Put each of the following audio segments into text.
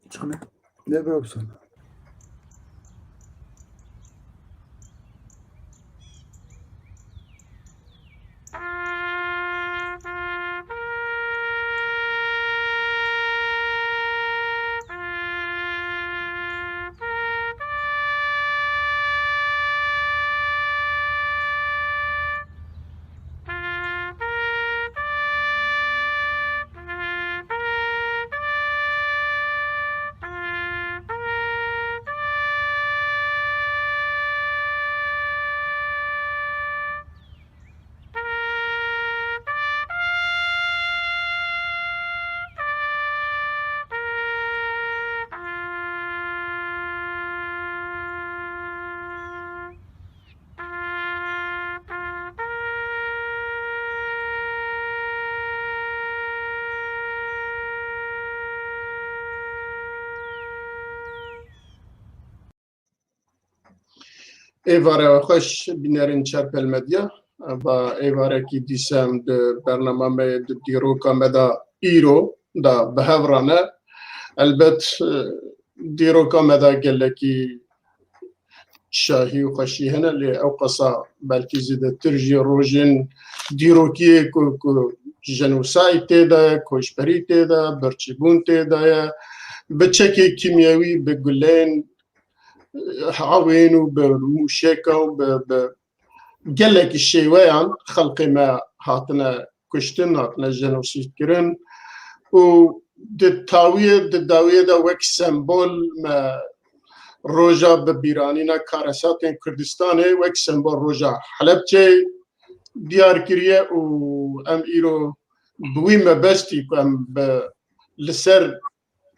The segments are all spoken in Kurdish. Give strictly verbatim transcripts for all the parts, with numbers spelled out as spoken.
Çi ne? Ne bro sen? Êvare we xweş, bînerên Çerpel Medya. Ba êvarekî dîse em di bernama me yê di dîroka me de îro de bi hev re ne. Elbet, e, dîroka me de gelekî şahî û xweşî hene, lê ew qasa belkî zêdetir jî rojên dîrokiyê ku, ku jenosayîd tê de ye, koçberî tê de, birçîbûn tê de ye, bi çekê kîmyewî, bi guleyên, e, hawên û bi mûşeka û bi, bi gelekî şêweyan xelkê me hatine kuştin, hatine jenosîd kirin û di tawiyê, di dawiyê de wek sembol me roja bi bîranîna karesatên Kurdistanê wek sembol roja Helebçeyê diyar kiriye û em îro bi wî mebestî ku em bi, li ser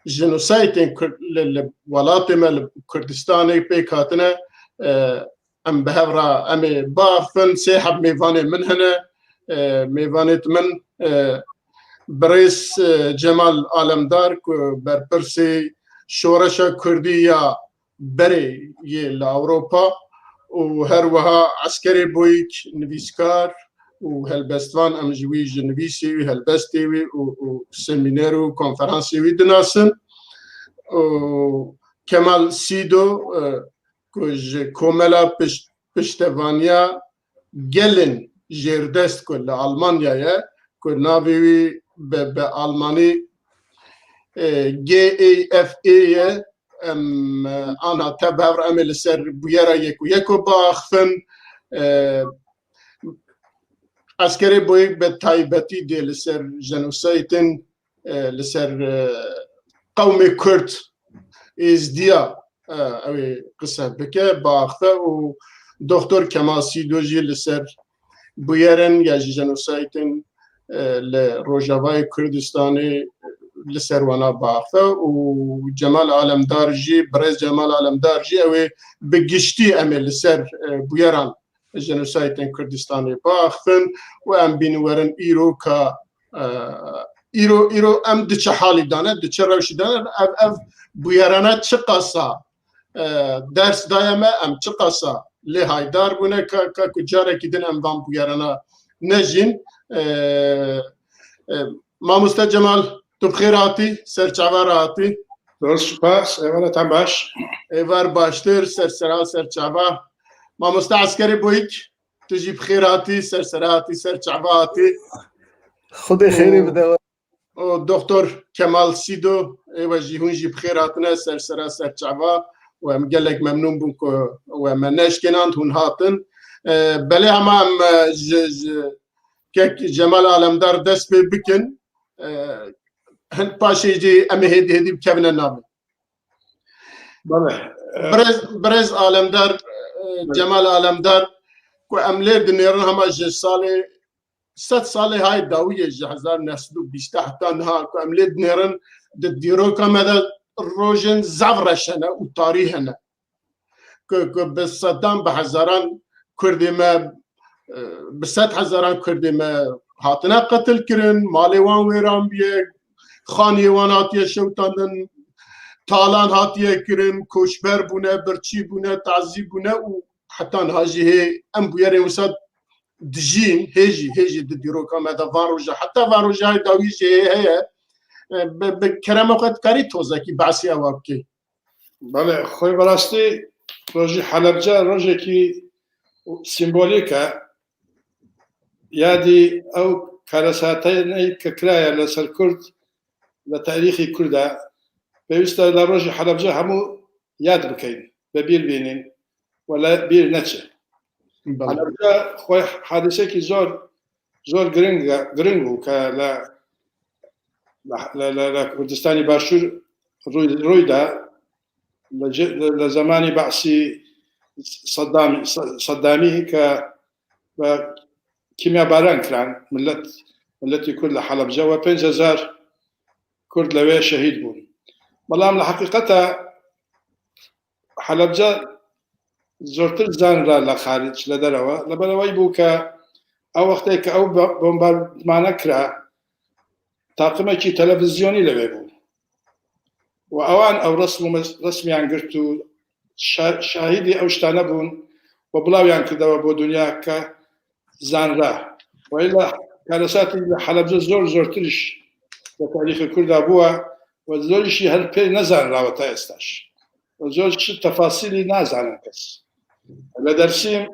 jenosaytên Kurd li, li welatê me, li Kurdistanê pêk hatine, e, em bi hev re em ê biaxivin. Sê heb mêvanê min hene. E, mêvanêt min, e, birêz, e, Cemal Alemdar ku berpirsê Şoreşa Kurdî ya berê yê li Ewropa û her wiha Eskerê Boyîk, nivîskar û helbestvan, em ji wî, ji nivîsê wî, helbestê wî û, û semîner û konferansê wî dinasin. Û Kemal Sîdo, e, ku ji Komela Piş-, Piştevaniya Gelên Jêrdest ku li Almanya ye, ku navê wî bi, bi almanî, e, G A F E ye, em, e, ana te bi hev re em ê li ser bûyera yek û yeko biaxivin. E, Eskerê Boyîk bi taybetî dê li ser jenosaytên, e, li ser, e, qewmê Kurd, Êzdiya, e, ew ê qise bike, biaxive û Doktor Kemal Sîdo jî li ser bûyerên ya jî jenosaytên, e, li Rojavayê Kurdistanê li ser wana biaxive û Cemal Alemdar jî, birêz Cemal Alemdar jî ew ê bi giştî em ê li ser, e, bûyeran jenosaytên Kurdistanê biaxivin û em bînin werin îro ka, e, îro, îro em di çi halî de ne, di çi rewşî de ne, ev, ev bûyerana çi qasa, e, ders daye me, em çi qasa lê haydar bûne ka, ka ku carekî din em van bûyerana nejîn. E, e, Mamoste Cemal, tu bi xêr hatî, ser çava re hatî. Zor spas, êvar e, te baş? Êvar baştir, ser sera, ser çava. Mamoste Eskerê Boyîk, tu jî bi xêr hatî, ser sera hatî, ser çava hatî. Xwedê xêrê bide we. Û Doktor Kemal Sîdo, ê we jî, hûn jî bi xêr hatine, ser sera, ser çava. Û em gelek memnûn bûn ku we me neşkênand, hûn hatin. E, belê hema em, e, ji, ji kek Cemal Alemdar dest pê bikin. E, hin paşê jî em ê hêdî hêdî bikevine navê. Belê. E, Birêz, birêz Alemdar, e, Cemal Alemdar, ku em lê dinêrin hema ji salê, sed salê hay dawiyê, ji hezar neh sed û bîst heta niha ku em lê dinêrin, di dîroka me de rojên zaf reş hene û tarî hene. Ku, ku bi sedan, bi hezaran Kurdê me, e, bi sed hezaran Kurdê me hatine qetil kirin, malê wan wêran bûye, xaniyê wan hatiye şewitandin, talan hatiye kirin, koçber bûne, birçî bûne, tazî bûne û heta niha jî hê em bûyerên wisa dijîn, hê jî, hê jî di dîroka me de van roja, heta van roja hay dawî jî hê heye. e, bi, bi kerema xwe dikarî tozekî behsî ewa bikî. Belê, xwe bi rastî rojî Helebce rojekî sîmbolîk e. Yadî ew karesateyê ke kiraye li ser Kurd, li tarîxî Kurd e. Pêwîst e li rojî Helebce hemû yad bikeyn, bi bîr bînîn, we li bîr neçe. Belê. Helebce xwe hadisekî zor, zor giring, giring bû ke li, li, li, li, li Kurdistanê Başûr rûy, rûy da, li, li, li zemanî Be'sî Seddamî, Se-, Seddamî ke bi kîmyabaran kiran, millet, milletî Kurd li Helebce we pênc hezar Kurd li wê şehîd bûn. Belam li heqîqeta Helebce zortir zanra li xaric, li derewa. Li ber ewey bû ke ew wextê ke ew bo-, bombardmane kira, taqimekî televizyonî li wê bû. Û ewan ew resm û mes-, resmiyan girt û şa-, şahidî ew ştane bûn û bilawyan kirdewe bo dinya ke zanra. Weyla karesatî li Helebce zor zortir îş li tarîxê Kurda bûwa û zor îşî her pê nezanrawe ta êstaş. Û zor îşî tefasîlî nazanin kes. Li Dersîm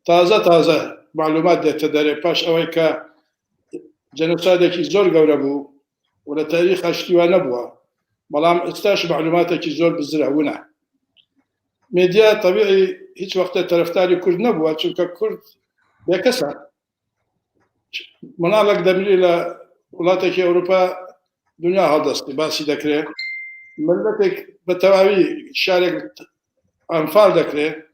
taze taze malûmat dête derê paş ewey ke cenosaydekî zor gewre bû û li tarîxa ştî wa nebûwa. Belam êstaş malûmatekî zor bizire wina. Medya tebîî hiç wextê terefdarî Kurd nebûwa, çunke Kurd bêkes e. Minalek demirî li welatekî Ewropa dinya haldestî basî dekire. Miletek bi tewawî şarek enfal dekire.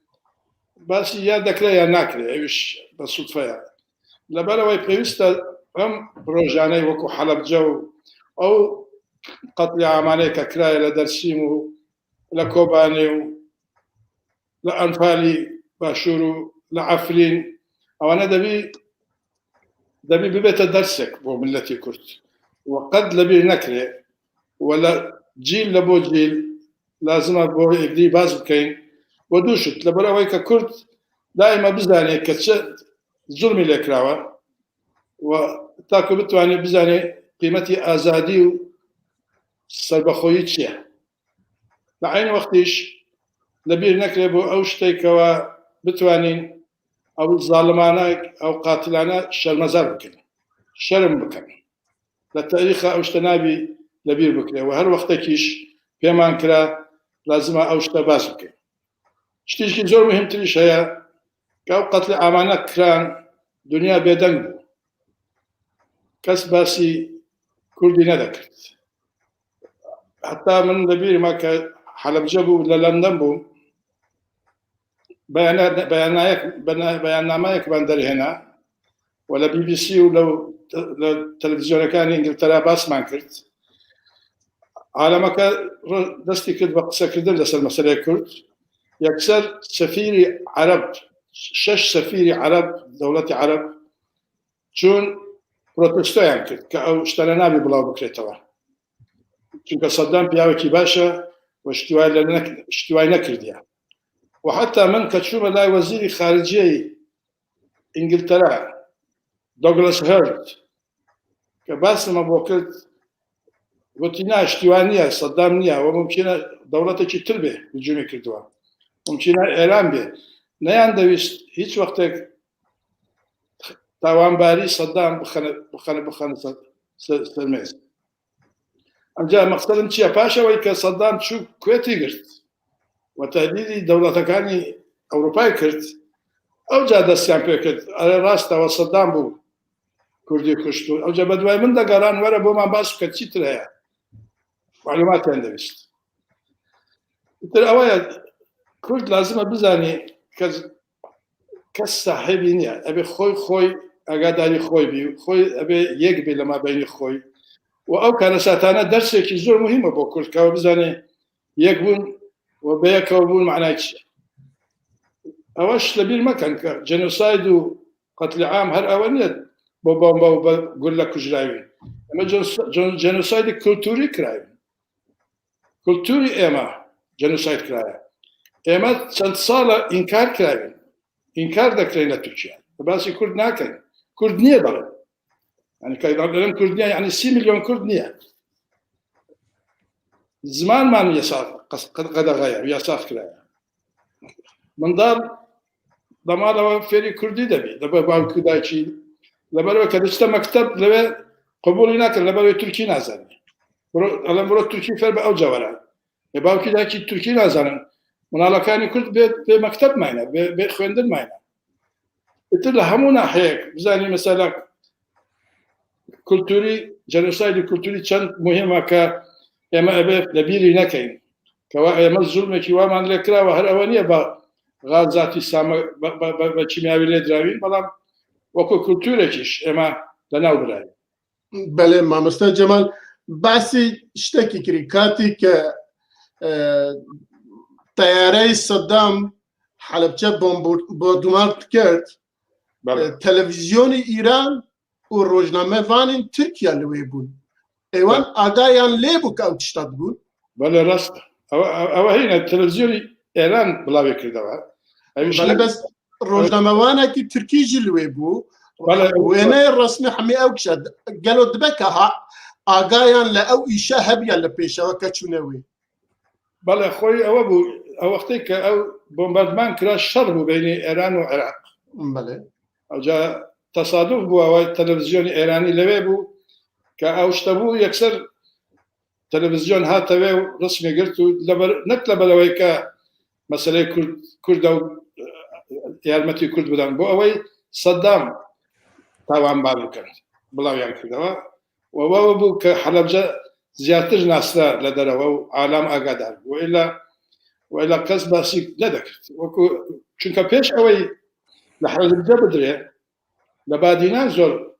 Basî ya dekire ya nakire. Ew îş bi sudfe ye. Li ber ewey pêwîst e em rojaney wekû Helebce û ew qetlîamanê ke kiraye li Dersîm û li Kobanê û li Enfalî Başûr û li Efrîn, ewane debî, debî bibête dersek bo miletî Kurd. We qet li bîr nekirê. We li cîl li bo cîl lazim e bo yekdî bas bikeyn. We dû şit. Li ber ewey ke Kurd daîma bizanê ke çi zulmî lê kirawe. We ta ku bitwanê bizanê qîmetî azadî û serbexweyî çi ye. Li eynî wextî jî li bîr nekirê bo ew ştê ke we bitwanîn ew zalimane, ew qatilane şermezar bikin. Şerm bikin. Li tarîxa ew şte nabî li bîr bikirê. We her wextekî jî pêman kira lazim e ew şte bas bikin. Ştîşkî zor muhîmtir jî heye ke ew qetlîamane kiran, dinya bêdeng bû. Kes basî Kurdî nedekird. Heta min li bîr me ke Helebce bû, li London bû. Beyana-, beyanayek-, bena-, beyannameyek ben derhêna. We li B B C û li, li televîzyonekanê Îngiltere basman kir. Alemeke ro-, destî kir bi qisekirdin li ser meseleyê Kurd. Yekser sefîrî Ereb, şeş sefîrî Ereb, dewletê Ereb çûn protestoyan kir ke ew ştene nabî bilaw bikrêtewe. Çunke Saddam piyawekî baş e û ştiway lê nek-, ştiway nekirdiye. Û heta min ke çûme lay wezîrî xariciyê Îngiltere, Douglas Hurd, ke basê me bo kir, gotî, na, ştiway niye, Saddam niye, we mumkîne dewletekî tir bê hicûmê kirdiwa. Mumkîne Îran bê. Neyan dewîst hiç wextek tawanbarî Saddam bixene, bixene, bixene ser, ser, ser mêz. Ancak mexsedim çi ye? Paş ewey ke Saddam çû Kuwêtî girt we tehdîdî dewletekanî Ewropayê kir, ew ca destiyan pê kir. Ere rast e, we Saddam bû Kurdî kuşt û ew ca bedway min de garan were bo man bas bike çîtir heye. Malûmatiyan devîst. Îtir ewa ye, Kurd lazim e bizanî ke kes sahibî niye. Ebe xoy xoy agadarî xoy bî, xoy ebe yek bî li mabeynî xoy. Û ew karesatane dersekî zor muhîm e bo Kurd, ke ew bizanê yek bûn û bêyekewbûn manayê çi ye. Ewa ji li bîr mekin ke cenosayd û qetlîam her ewe niye bo bomba û be gulle kujrayîn. Eme cenosa-, cen-, cenosaydê kulturî kirayîn. Kulturî ême cenosayd kiraye. Ême çend sal e înkar kirayîn. Înkar dekireyne Tirkiye. Basî Kurd nakin. Kurd niye bere? Yani kaydan Kurd niye? Yani sî milyon Kurd niye? Zimanman yasa qes-, qed-, qedexe ye, yasax kiraye. Mindal dema de fêrî kurdî debî, de be bavkî dayikî, leber we ke diçite mekteb, leve qebûlî nake, leber wê tirkî nazanî. Biro, elem biro tirkî fêr be ew cewera. E, bavkî dayikî tirkî nazanin. Minalekanî kurd bê, bê mekteb mayne, bê, bê xwendin mayne. Îtir li hemû nahiyek, bizanî mesela kulturî, jenosaydê kulturî çend muhîm e ke ême ebe li bîrî nekeyin. Ke wa ême zulmekî waman lê kira, wa her ewe niye ba gaz zatî same, ba, ba, ba, ba kîmyawî lê dirawîn, belam wekû kulturekîş ême li nav birayîn. Belê, mamoste Cemal, behsî ştekî kirî. Katî ke, e, teyareyê Sedam Helebçe bombor-, bombardman dikird, Belê. e, televîzyonê Îran û rojnamevanên Tirkiye li wê bûn. Êwan Belê. agayan lê bû ke ew tişta dibûn. Belê, rast e. Ew, ew, ew heyne televîzyonê Îran bilavê kirdewa. Ew Belê, işler bes rojnamevanekî tirkî jî li wê bû. Belê, Wêneyê resmî hemî ew kişa. Gelo dibe ke ha, agayan li ew îşe hebiya li pêşewa ke çûne wê? Belê, xweyî ewe bû. Ew wextê ke ew bombardman kira, şer bû beynê Êran û Iraq. Belê. Ew ca tesaduf bû, ew televîzyonê Êranî li wê bû ke ew işte bû, yekser televîzyon hate wê û resmê girt û leber-, nek leber ew ê ke meseleyê Kurd, Kurd ew, e, yarmetî Kurd bidan. Bo ew ê Seddam tawanbar bikin. Bilawiyan kirdewa. Û ew bû ke Helebce ziyadtir nasra li derewa û alam agadar bû. Êla, êla kes behsî nedekird. Wekû, çunke pêş ew ê li Helebce bidirê, li Badînan zor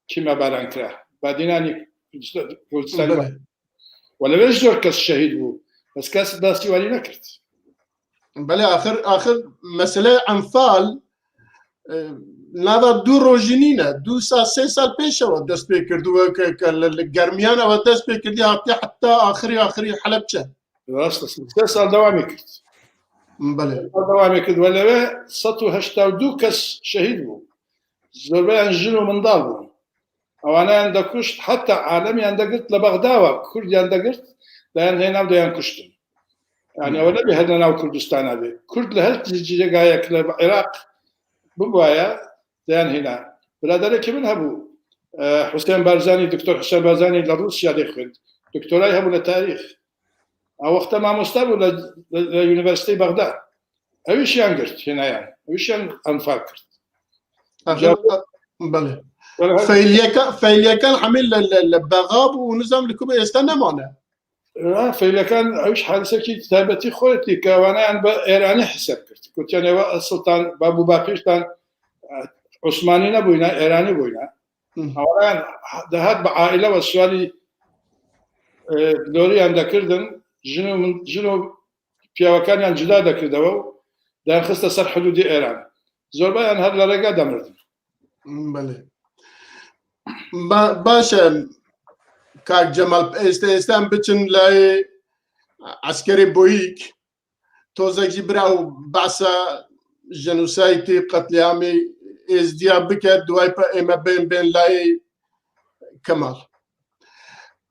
kîmyabaran kira. Badînanî Kurdistan-, Kurdistanê Belê. Wele wê jî zor kes şehîd bû. Bes kes behsî warî nekird. Belê, axir, axir mesele Enfal, e, nava du rojî nîne. Du sal, sê sal pêş ewa dest pê kirdiwe ke, ke li, li germiyan ewa dest pê kirdiye, hatiye heta axirî, axirî Helebçe. Rast e, sê sal dewamê kir. Belê. Sê sal dewamê kir. Wele wê sed û heşta û du kes şehîd bû. Zorbeyan jin û mindal bûn. Ewana yan dekuşt, heta alemiyan degirt li Bexda ve, Kurdiyan degirt, dayan hênav dayan kuştin. Yani Hmm. ew nebî her nav Kurdistana bê. Kurd li her cî-, cîgayek li Iraq bibûaya, dayan hêna. Biraderekî min hebû, e, Husên Barzanî, Doktor Husên Barzanî li Rûsya dê xwend. Doktorayê hebû li tarîx. A wexta mamoste bû li, li, li Unîversîteyê Bexda. Ew îşiyan girt, hênayan. Ew îşiyan Enfal kir. Aha, Ca- belê. Belê, her- Feyliyekan, feyliyekan hemî li, li, li Bexda bû û nizam li ku bû êsta nemane. Ha, feyliyekan ew îş hadisekî taybetî xwe tî ke wana yan bi Êranî hesab kir. Gotiyan ewa esiltan, babû bapîrtan, e, Osmanî nebûyne, Êranî bûyne. Hı. Wana yan dihat bi aile ve sualî, e, doriyan dekirdin, jin û min, jin û piyawekan yan cuda dekirdewe û derxiste ser hidûdê Êran. Zorbeyan her li rêga de mirdin. Belê. Ba-, baş e, kak Cemal, êste, êste em biçin layê Eskerê Boyîk. Tozek jî bira û behsa jenosaydê, qetlîamê Êzdiya bike, duway pe ême bên, bên layê Kemal.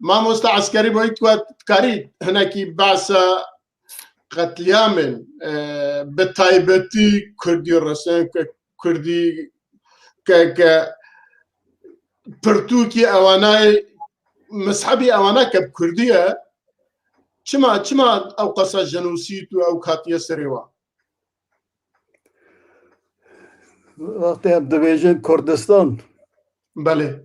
Mamosta Eskerî Boyîk, tu dikarî hinekî behsa qetlîamên, e, bi taybetî Kurdî resên ke Kurdî ke, ke pirtûkî ewanayê, mezhebî ewana ke bi Kurdî ye, çima, çima ew qasa jenosîd û ew hatiye serê wan? Wextê em dibêjin Kurdistan, Belê.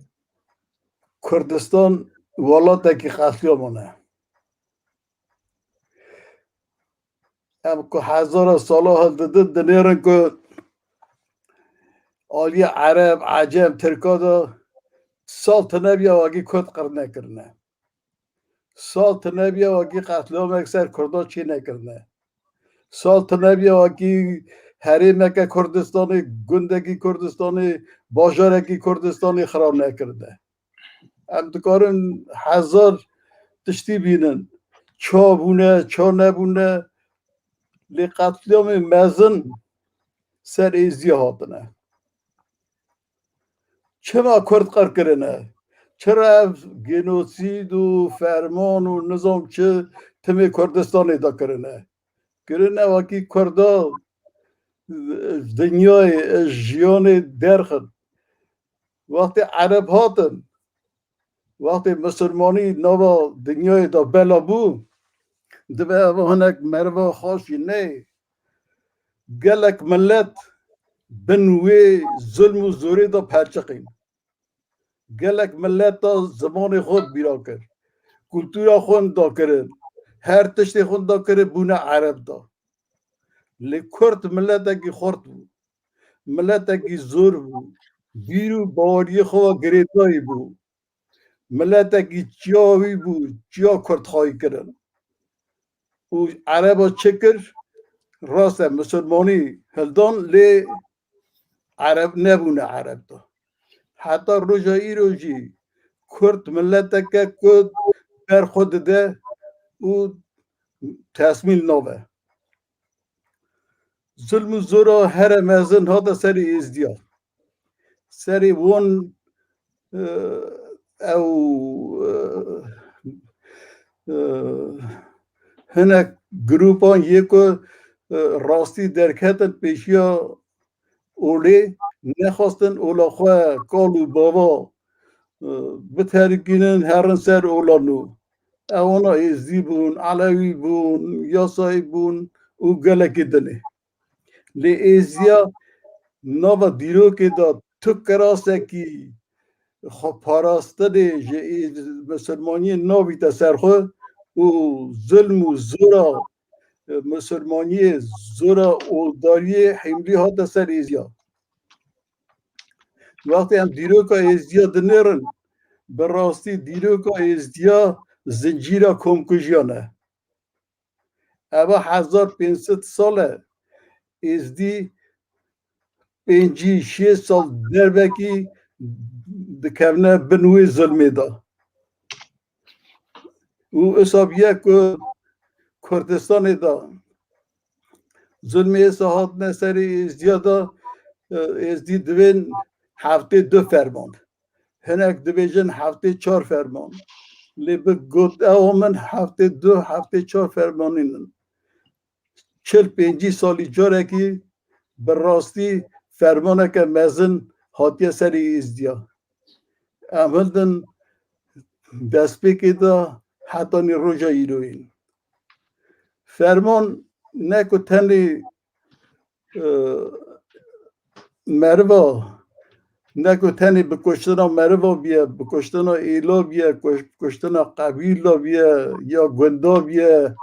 Kurdistan welatekî qetlîaman e. Em ku hezara sala hildidin, dinêrin ku aliyê Ereb, Ecem, Tirka de sal tune bûye wekî Kurd qir nekirine. Sal tune bûye wekî qetlîamek ser Kurdan çê nekirine. Sal tune bûye wekî herêmeke Kurdistanê, gundekî Kurdistanê, bajarekî Kurdistanê xirab nekirine. Em dikarin hezar tiştî bînin. Ça bûne, ça nebûne. Lê qetlîamê mezin ser Êzdiya hatine. Çima Kurd qir kirine? Çira ev genosîd û ferman û nizam çi timê Kurdistanê de kirine? Kirine wekî Kurda dinyayê, jiyanê derxin. Wextê Ereb hatin, wextê Misilmanî nava dinyayê de bela bû, dibe ev hinek meriva xaş jî neyê. Gelek millet bin wê zulm û zorê de perçiqîn. Gelek millet da zimanê xwe bîra kir. Kultura xwe da kirin. Her tiştê xwe da kirin, bûne Ereb da. Lê Kurd miletekî xurt bû. Miletekî zor bû. Bîr û baweriyê xwe ve girêdayî bû. Miletekî çiya wî bû, çiya Kurd xayî kirin. Û Ereba çi kir? Rast e, Misilmanî hildan, lê Ereb nebûne Ereb da. Heta roja îro jî Kurd mileteke ku ber xwe dide û tesmîl nabe. Zulm û zora here mezin hate serê Êzdiya. Serê wan, e, ew, e, e, hinek grûpan yê ku, e, rastî derketin pêşiya olê, nexwestin ola xwe kal û bava, e, biterikînin, herin ser ola nû. Ewana Êzdî bûn, Elewî bûn, Yasayî bûn û gelekî dinê. Lê Êzdiya nava dîrokê de tu kirasekî xwe parastinê ji Ê-, Misilmaniyê navîte ser xwe û zulm û zora, e, Misilmaniyê, zora oldariyê hîmlî hate ser Êzdiya. Wextê em dîroka Êzdiya dinêrin, bi rastî dîroka Êzdiya zincîra komkujiyan e. Eva hezar pênc sed sal e, Êzdî pêncî şêst sal derbekî dikevne bin wê zilmê de. Û isa bûye ku Kurdistanê de zilmê isa hatine serê Êzdiya de, e, Êzdî divên heftê du ferman. Hinek dibêjin heftê çar ferman. Lê bi got ewa min heftê du, heftê çar fermanî nin. Çil pêncî salî carekî bi rastî fermaneke mezin hatiye serê Êzdiya. Em hildin destpêkê de hetanî roja îroyîn. Ferman ne ku tenê, e, meriva, ne ku tenê bi kuştina meriva bûye, bi kuştina êla bûye, kuş-, kuştina qebîla bûye ya gunda bûye.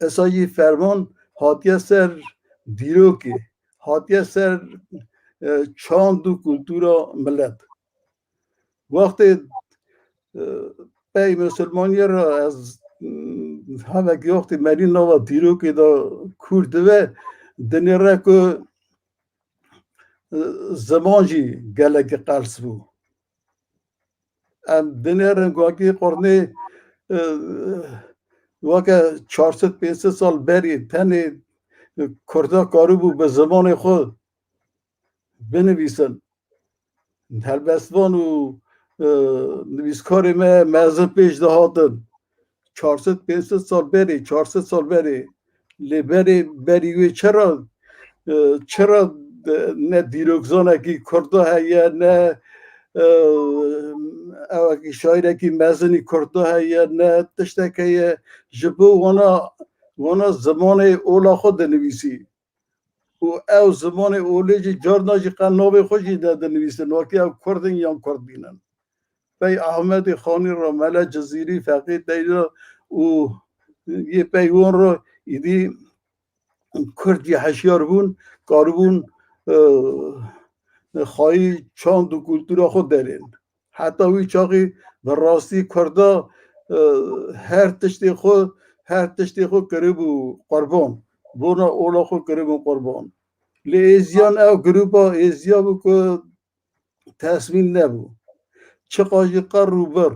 Esa jî ferman hatiye ser dîrokê, hatiye ser, e, çand û kultura milet. Wextê, e, pey Musulmaniyê re ez, mm, hevek wextê merî nava dîrokê de kûr dibe, dinêre ku, e, ziman jî gelekî qels bû. Em dinêrin ku wekî qurnê, e, weke çar sed pênc sed sal berî tenê Kurda karibû bi zimanê xwe binivîsin. Helbestvan û, e, nivîskarê me mezin pêş dihatin. Çar sed pênc sed sal berê, çar sed sal berê. Lê berê, berî wê çira, e, çira de-, ne dîrokzanekî Kurda heye, ne, e, ewekî şairekî mezinî Kurda heye, ne tiştek heye, ji bo wana, wana zimanê ola xwe dinivîsî. Û ew zimanê olê jî carna jî qe navê xwe jî nedinivîsin, wekî ew Kurd in yan Kurd bînin. Pey Ahmedê Xanî re, Mele Cizîrî, Feqî Teyra û yê pey wan re îdî Kurd jî heşyar bûn, karibûn, e, xayî çand û kultura xwe derên. Heta wî çaxî bi rastî Kurda, e, her tiştê xwe, her tiştê xwe kiribû qurban. Bona ola xwe kiribûn qurban. Lê Êziyan ew grûpa Êziya bû ku tesmîm nebû. Çiqa jî qer û bir,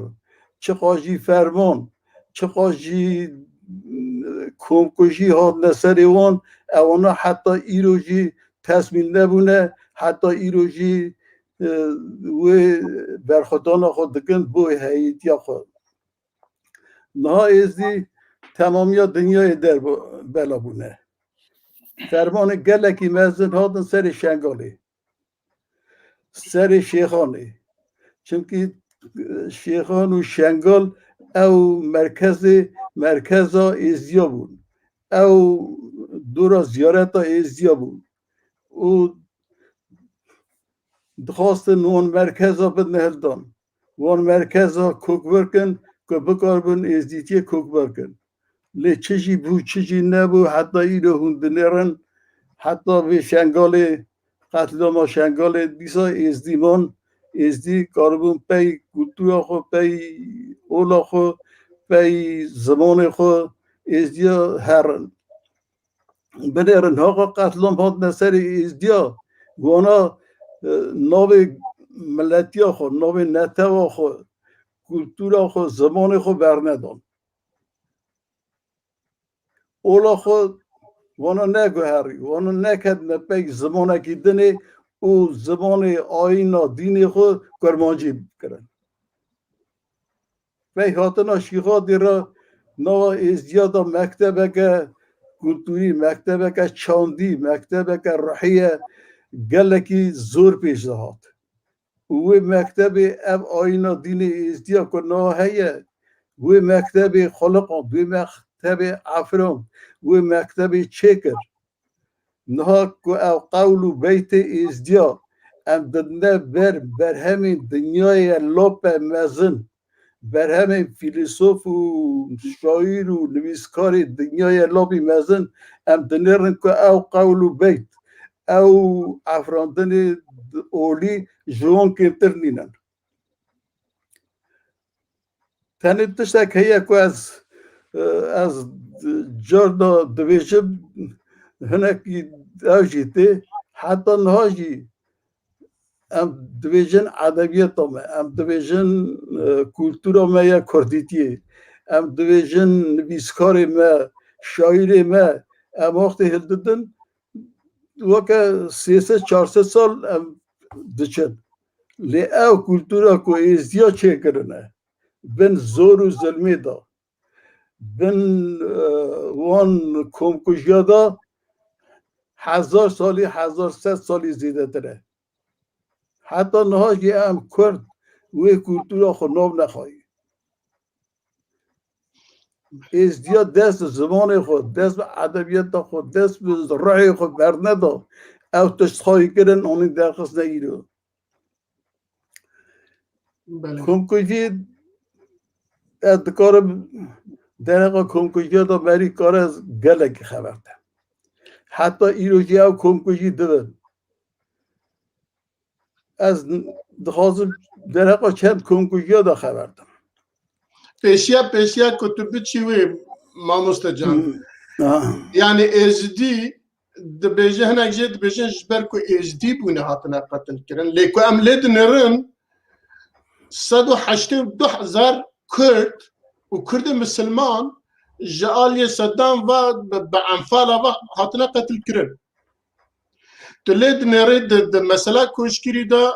çiqa jî ferman, çiqa jî, mm, komkujî hatine serê wan, ewana heta îro jî tesmîm nebûne, heta îro jî e, wê berxwedana xwe dikin bo heyîtiya xwe. Niha êzdî temamiya dinyayê der bela bûne. Fermanê gelekî mezin hatin serê Şengalê, serê Şêxanê. Çimkî, e, Şêxan û Şengal ew merkezê, merkeza êzdiya bûn. Ew dora ziyareta êzdiya bûn. Û dixwastin wan merkeza bidin hildan. Wan merkeza kokbir kin ku bikaribin êzdîtiyê kokbir kin. Lê çi jî bû, çi jî nebû, heta îro hûn dinêrin, heta vê Şengalê, qetlama Şengalê, dîsa êzdî man, êzdî karibûn pey kultura xwe, pey ola xwe, pey zimanê xwe, êzdiya herin. Binêrin, haqa qetlam hatine serê êzdiya, wana, e, navê miletiya xwe, navê netewa xwe, kultura xwe, zimanê xwe bernedan. Ola xwe wana neguherî, wana neketine pey zimanekî dinê û zimanê ayîna dînê xwe kurmancî bikirin. Pey hatina Şîxadî re nava êzdiya de mektebeke kulturî, mektebeke çandî, mektebeke ruhî ye, gelekî zor pêş dihat. Û wê mektebê ev ayîna dînê êzdiya ku niha heye, wê mektebê xuliqand, wê mektebê afirand, wê mektebê çêkir. Niha ku ew qewl û beytê êzdiya em didine ber berhemên dinyayê lope mezin, berhemên fîlîsof û şaîr û nivîskarê dinyayê lopî mezin, em dinêrin ku ew qewl û beyt, ew efrandinê olî ji wan kêmtir nînin. Tenê tiştek heye ku ez, e, ez carna dibêjim, hinekî ew jî tê, heta niha jî em dibêjin edebiyata me, em dibêjin, e, kultura me ya kurdîtiyê, em dibêjin nivîskarê me, şaîrê me, em wextê hildidin, weke sê sed çar sed sal em diçin. Lê ew kultura ku êzdiya çêkirine, bin zor û zilmê de, bin, e, wan komkujiya de hezar salî, hezar sed salî zêdetir e. Heta niha jî em Kurd wê kultura xwe nav nexayî. Êzdiya dest bi zimanê xwe, dest bi edebiyata xwe, dest bi ruhê xwe berneda. Ew tişt xayî kirin, anî derxistine îro. Belê. Komkujî, ez dikarim dereqa komkujiya de merî kare ez gelekî xeber de. Heta îro jî ew komkujî dibin. Ez dixwazim dereqa çend komkujiya de xeber dim. Pêşiya, pêşiya ku tu biçî wê, mamoste can. Hmm. Ah. Yani Êzidî dibêje, hinek jê dibêjin ji ber ku Êzidî bûne hatine qetilkirin. Lê ku em lê dinêrin, sed û heştê û du hezar Kurd û Kurdê misilman ji aliyê Seddam ve bi, bi enfala ve hatine qetilkirin. Tu lê dinêrî di, di mesela Koçgirî de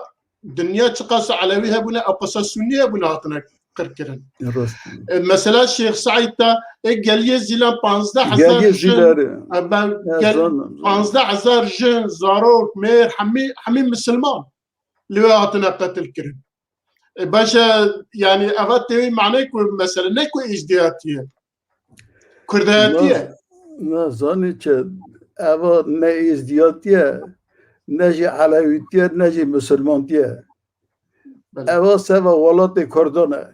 dinya çiqas Elewî hebûne, ew qasa Sunnî hebûne hatine qirkirin. Rast. E, mesela Şêx Seîd de, e, geliyê Zîlan panzdeh hezar Geliyê jin, Zîlanê. E, ben, Ez gel-, zanim, zanim. panzdeh hezar jin, zarok, mêr, hemî, hemî misilman li wê hatine qetil kirin. E, baş e, yani, eva tê wê manê ku mesele ne ku êzdiyatî ye. Kurdayetî ye. Na, na, zanî çi, eva ne êzdiyatî ye, ne jî elewîtî ye, ne jî misilmantî ye. Belê. Eva seva welatê Kurdan e.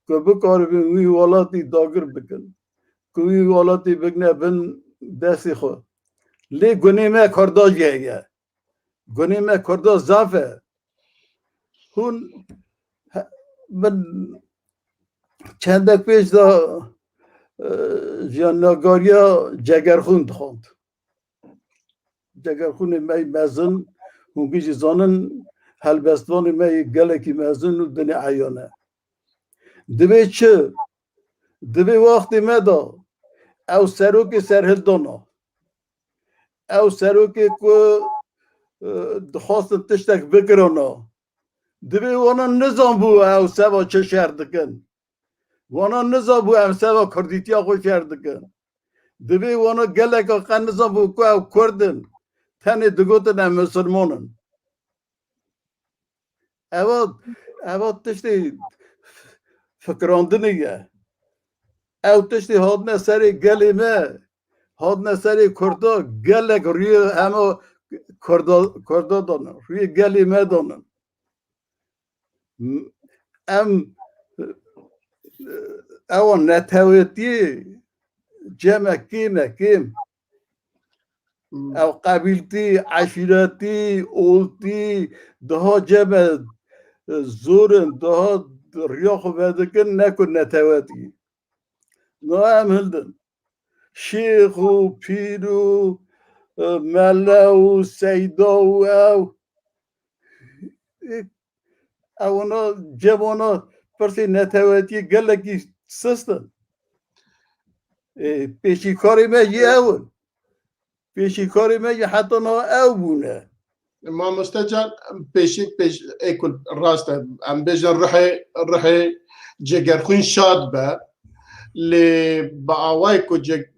Ku bikaribin wî welatî dagir bikin. Ku wî welatî bigine bin destê xwe. Lê gunê me Kurda jî heye. Gunê me Kurda zaf e. Hûn he-, min çendek pêş de, e, jiyannagariya Cegerxûn dixwend. Cegerxûnê me yê mezin, hûn jî zanin, helbestvanê me yê gelekî mezin û dinê eyan e. Divê çi? Divê wextê me de ew serokê serhildana. Ew serokê ku e, dixwastin tiştek bikirina. Divê wana nizanbû ew seba çi şer dikin. Wana nizanbû ew seba kurdîtiya xwe şer dikin. Divê wana geleka qe nizanbû ku ew kurd in. Tenê digotin em misilman in. Eva, eva tiştê fikirandinê ye. Ew tiştê hatine serê gelê me, hatine serê Kurda, gelek rûyê hema Kurda, Kurda danin, rûyê gelê me danin. Em, ewa netewetiyê cem e kêm e, kêm. Hmm. Ew qebîltî, eşîretî, oltî, daha cem e, e, zor in, daha riya xwe vedikin, ne ku netewetî. Na em hildin. Şêx û pîr û, e, mele û seyda û ew. E, ewana, cem wana pirsê netewetiyê gelekî sist in. E, pêşîkarê me jî ew in. Pêşîkarê me jî heta niha ew bûne. Mamoste can, pêşî, pêş, ê ku rast e, em bêjin ruhê, ruhê Cegerxwîn şad be. Lê bi awayê ku ce-,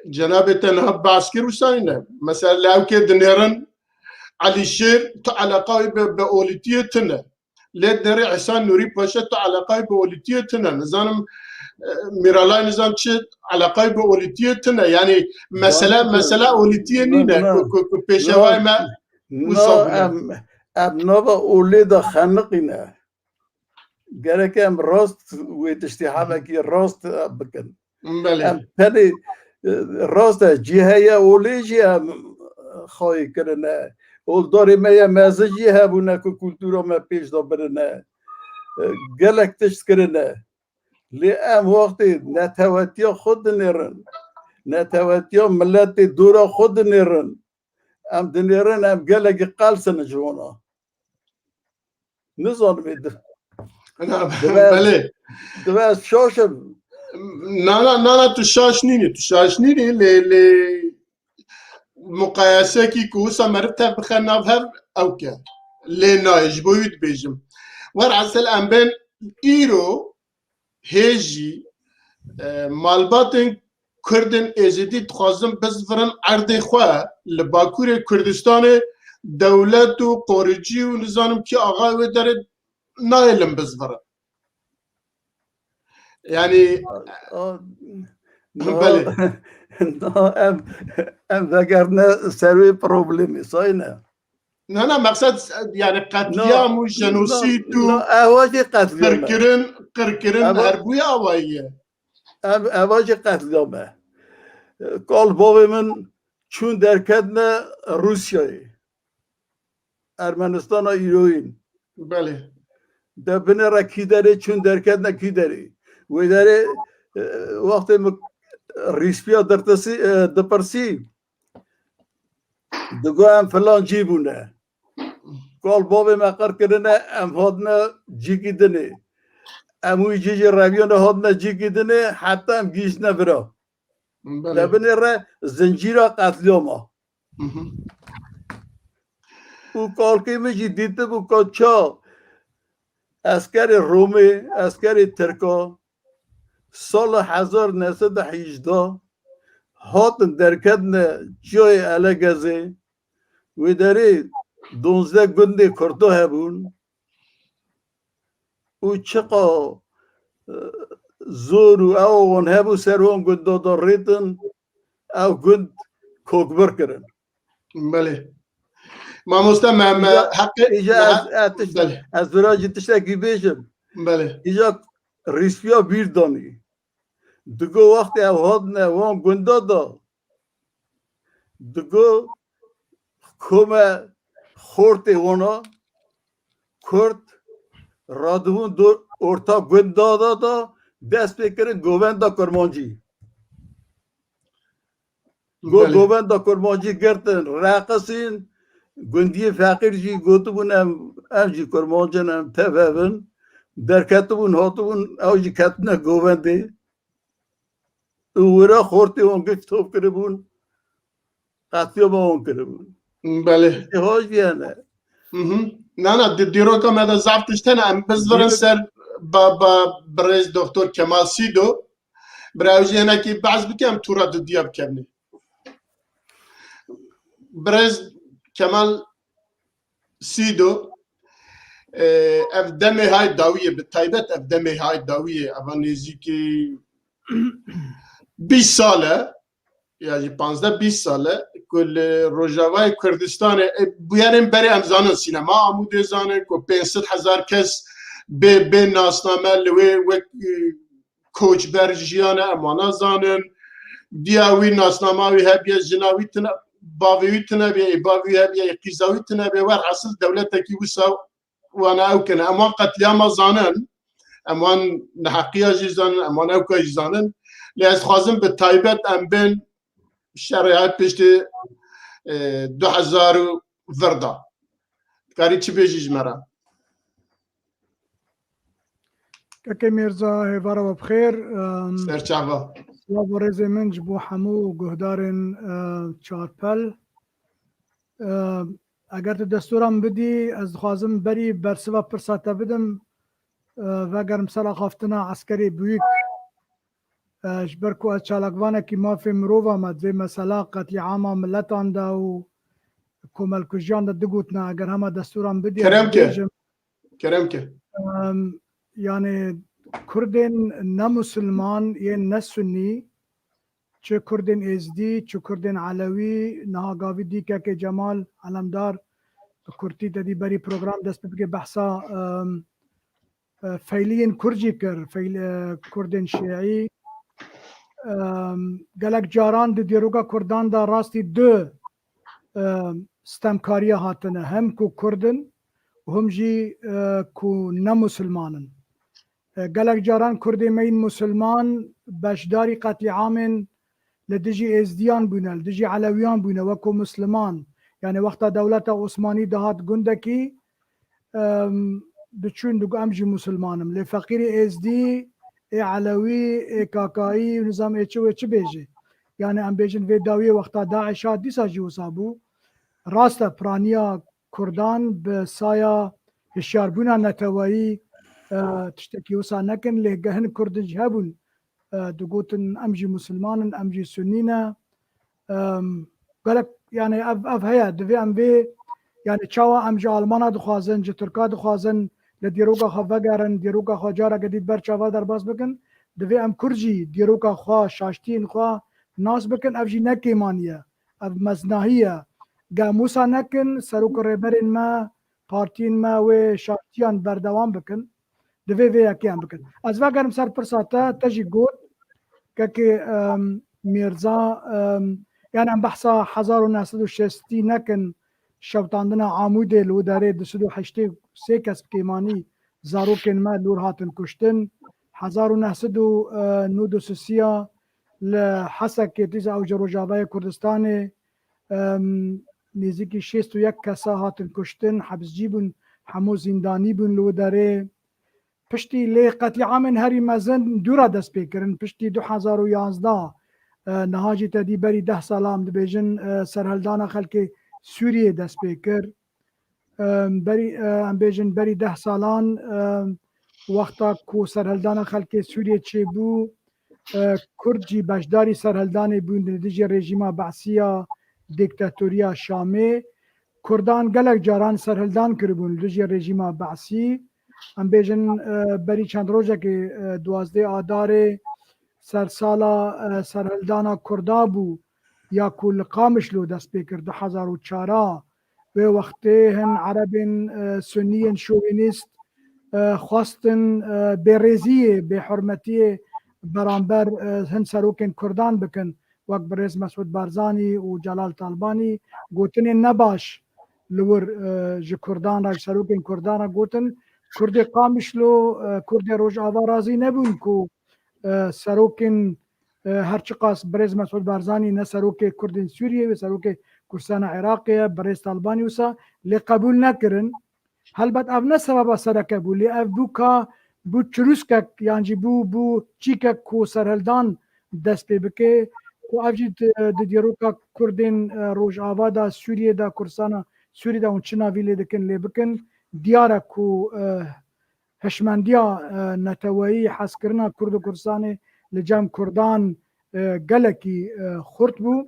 cenabê te niha behs kir, wisa nîne. Mesela li ewkê dinêrin Elîşêr, tu eleqa wî bi, bi olîtiyê tune. Lê dinêrê Îhsan Nûrî Paşa, tu eleqa wî bi olîtiyê tune. Nizanim, e, Mîralay nizam çi eleqa wî bi olîtiyê tune. Yanî mesele, yanî mesele olîtiyê nîne. Na, ku, ku, ku pêşewayê me wisa bûne. Em, em nava olê de xeniqîne. Gerek em rast wê tiştî hemekî rast, e, bikin. Belê. Em tenê, e, rast e, cî heye olê jî em, e, xwayî kirine. Oldarê me ye mezin jî hebûne ku kultura me pêş de birine. E, gelek tişt kirine. Lê em wextê netewetiya xwe dinêrin, netewetiya miletê dora xwe dinêrin, em dinêrin, em gelekî qels in ji wana. Nizanim ê di-, Na, dibe, belê. Dibe ez şaş im. Na, na, na, na, tu şaş nînî, tu şaş nînî, lê, lê muqayesekî ku wisa meriv tev bixe nav hev ew ke. Lê nayê, ji bo wî dibêjim. Werhasil em bên îro hê jî, e, malbatên Kurdên Êzidî dixwazin bizvirin erdê xwe li Bakurê Kurdistanê dewlet û qoricî û nizanim kî axayê wê derê nahêlin bizvirin. Yanî, a, a, belê. Na, na, em, em vegerine ser wê problemê, sayne. Na, na, meqsed, yani, qetlîam û jenosîd û qirkirin, qirkirin her bûye awayî ye. Ev, eva jî qetlîam e. Kal bavê min çûn derketine Rûsyayê. Ermenistana îroyîn. Belê. De binêre kî derê çûn derketine kî derê. Wê derê, e, wextê min rîspiya dertisî, e, dipirsî, digo em filan cî bûne. Kal bavê me qir kirine, em hatine cîkî dinê. Em wî cî jî reviyane hatine cîkî dinê, heta em gihîştine vira. Belê. De binêre zincîra qetlîama. Mhm. Û kalkê min jî dîtibû ka ça eskerê Romê, eskerê Tirka, sala hezar neh sed û hejdeh hatin derketine çiyayê Elegezê, wê derê duwazdeh gundê Kurda hebûn û çiqa, e, zor û ewa wan hebû ser wan gunda de rêtin, ew gund kokbir kirin. Belê. Mamoste me, me heqê, îja me ez, ez tiş-, belê. Ez vira jî tiştekî bêjim. Belê. Îja rîspiya bîr danî. Digo wextê ew hatine wan gunda da, digo kome xortê wana Kurd radibûn do-, orta gunda da, da dest pê kirin govenda Kurmancî. Go-, belê. Govenda Kurmancî girtin, reqisîn, gundiyê feqîr jî gotibûn, em, em jî Kurmancin, em tev hev in. Derketibûn, hatibûn, ew jî ketine govendê. Û wira xortê wan giş top kiribûn, qetlîama wan kiribûn. Belê. Hoj biyane. Mhm. Na, na, di dîroka me de zaf tişt hene. Em bizvirin ser ba, ba, birêz Doktor Kemal Sîdo. Bira ew jî hinekî behs bike, em tûra dudiya bikevnê. Birêz Kemal Sîdo, e, ev demê hay dawiyê, bi taybet ev demê hay dawiyê, eva nêzîkî bîst sal e, ya jî panzdeh bîst sal e, ku li Rojavayê Kurdistanê, e, bûyerên berê em zanin, sînema Amûdê zanin, ku pênc sed hezar kes bê, bê nasname li wê wek, e, koçber jiyane, em wana zanin. Diya wî, nasnama wî hebiye, jina wî tine, bavê wî tine bê, ê bavê wî hebiye, ê qîza wî tine bê. Werhasil dewletekî wisa wana ew kene. Em wan qetlîama zanin, em wan neheqiya jî zanin, em wan ewka jî zanin. Lê ez dixwazim bi taybet em bên şerê hay piştî, e, du hezar û vir de. Dikarî çi bêjî ji me re? Kekê Mêrza, hêvara we bi xêr. Em, Ser çava. Silav û rêzê min ji bo hemû guhdarên, e, Çarpel. E, eger tu destûra min bidî, ez dixwazim berî bersiva pirsa te bidim. E, vegerim ser axaftina eskerê Bûyîk. E, ji ber ku ez çalakvanekî mafê mirova me, divê mesela qetlîama miletan de û komelkujiyan de digotina, eger hema destûran bidî, ez Kerem ke. bibêjim. Kerem ke. Em, yani Kurdên ne Musulman, yên ne Sunnî, çi Kurdên Êzdî, çi Kurdên Elewî, niha gavî dî kekê Cemal Elemdar bi kurtî te dî berî program dest pê bike behsa, em, e, feyliyên Kurd jî kir, feyl-, e, Kurdên Şiî. Em, gelek caran di dîroka Kurdan de rastî du, e, stemkariya hatine, hem ku Kurd in û him jî, e, ku ne Musulman in. E, gelek caran Kurdê me yên Musulman beşdarî qetlîamên li dijî Êzdiyan bûne, li dijî Elewiyan bûne, weko Musliman. Yani wexta dewleta Osmanî dihat gundekî, em, diçûn digo em jî Musulman im. Lê feqîrê Êzdî, ê Elewî, ê Kakayî, nizam ê çi wê çi bêjê. Yani em bêjin vê dawiyê wexta DAIŞ hat dîsa jî wisa bû. Rast e, piraniya Kurdan bi saya hişyarbûna neteweyî, e, tiştekî wisa nekin, lê ge-, hin Kurdin jî hebûn, e, digotin em jî Musulman in, em jî Sunnî ne. Em, gelek, yani ev, ev heye, divê em vê, yani çawa em ji Almana dixwazin, ji Tirka dixwazin, li dîroka xwe vegerin, dîroka xwe careke dî ber çava derbas bikin, divê em Kurd jî dîroka xwe, şaştiyên xwe nas bikin, ev jî ne kêmanî ye, ev meznahî ye. Ge em wisa nekin, serok û rêberên me, partiyên me wê şaştiyan berdewam bikin. Divê vê yekê em bikin. Ez vegerim ser pirsa te, te jî got, kekê, em, Mîrza, em, yani em behsa hezar û neh sed û şêstî nekin, şewitandina Amûdê li wê derê du sed û heştê sê kes bi kêmanî zarokên me li wir hatin kuştin. Hezar û neh sed û nod û sisiya li Hesekê, dîsa ew ji Rojavayê Kurdistanê, em, nêzîkî şêst û yek kesa hatin kuştin, hepscî bûn, hemû zîndanî bûn li wê derê. Piştî lê qetlîamên herî mezin dû re dest pê kirin. Piştî du hezar û yazdeh, e, niha jî te dî berî deh sala em dibêjin, e, serhildana xelkê Sûriyê dest pê kir. Em, berî, e, em bêjin berî deh salan, e, wexta ku serhildana xelkê Sûriyê çêbû, e, Kurd jî beşdarî serhildanê bûn li dijî rejîma Be'sî ya dîktatoriya Şamê. Kurdan gelek caran serhildan kiribûn li dijî rejîma Be'sî. Em bêjin, e, berî çend rojekê, e, duwazdeh Adarê sersala, e, serhildana Kurda bû ya ku li Qamişlo dest pê kir du hezar û çar a. Wê wextê hin Erebên, e, Sunniyên şovînîst, e, xwestin, e, bêrêziyê, bêhurmetiyê beramber, e, hin serokên Kurdan bikin, wek birêz Mesûd Barzanî û Celal Talbanî gotinên nebaş li wir, e, ji Kurdan re, ji serokên Kurdan re gotin. Kurdê Qamişlo, e, Kurdê Rojava razî nebûn ku, e, serokên, e, her çiqas birêz Mesûd Barzanî ne serokê Kurdên Sûriyê, wê serokê Kurdistana Iraqê ye, birêz Talbanî wisa lê qebûl nekirin. Helbet ev ne sebeba sereke bû, lê ev bû ka bû çirûskek yan jî bû, bû çîkek ku serhildan dest pê bike. Ku ev jî di, di dîroka Kurdên, e, Rojava de, Sûriyê de, Kurdistana Sûriyê de hûn çi navî lê dikin, lê bikin. Diyar e ku, e, hişmendiya, e, neteweyî, hezkirina Kurd û Kurdistanê li cem Kurdan, e, gelekî, e, xurt bû.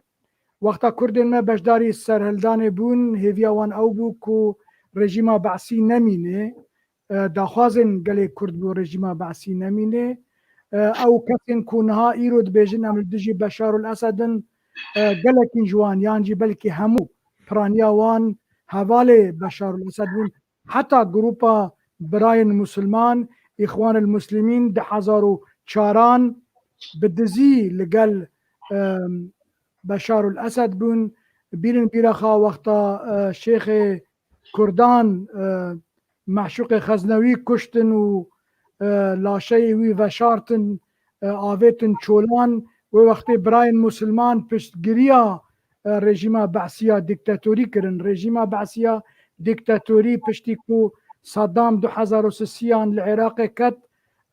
Wexta Kurdên me beşdarî serhildanê bûn, hêviya wan ew bû ku rejîma Be'sî nemîne. E, daxwazên gelê Kurd bû rejîma Be'sî nemîne. E, ew kesên ku niha îro dibêjin em li dijî Beşar ul Esed in, e, gelekî ji wan yan jî belkî hemû piraniya wan hevalê Beşar ul Esed bûn. Heta grupa Birayên Musulman, Îxwan el Muslimîn, di hezar û çaran bi dizî li gel, e, Beşar ul Esed bûn. Bîrin bîra xwe wexta, e, şêxê Kurdan, e, Meşûqê Xeznewî kuştin û, e, laşeyê wî veşartin, e, avêtin çolan. Wê wextê birayên Musulman piştgiriya, e, rejîma Be'siya dîktatorî kirin. Rejîma Be'siya dîktatorî piştî ku Saddam du hezar û sisiyan li Iraqê ket,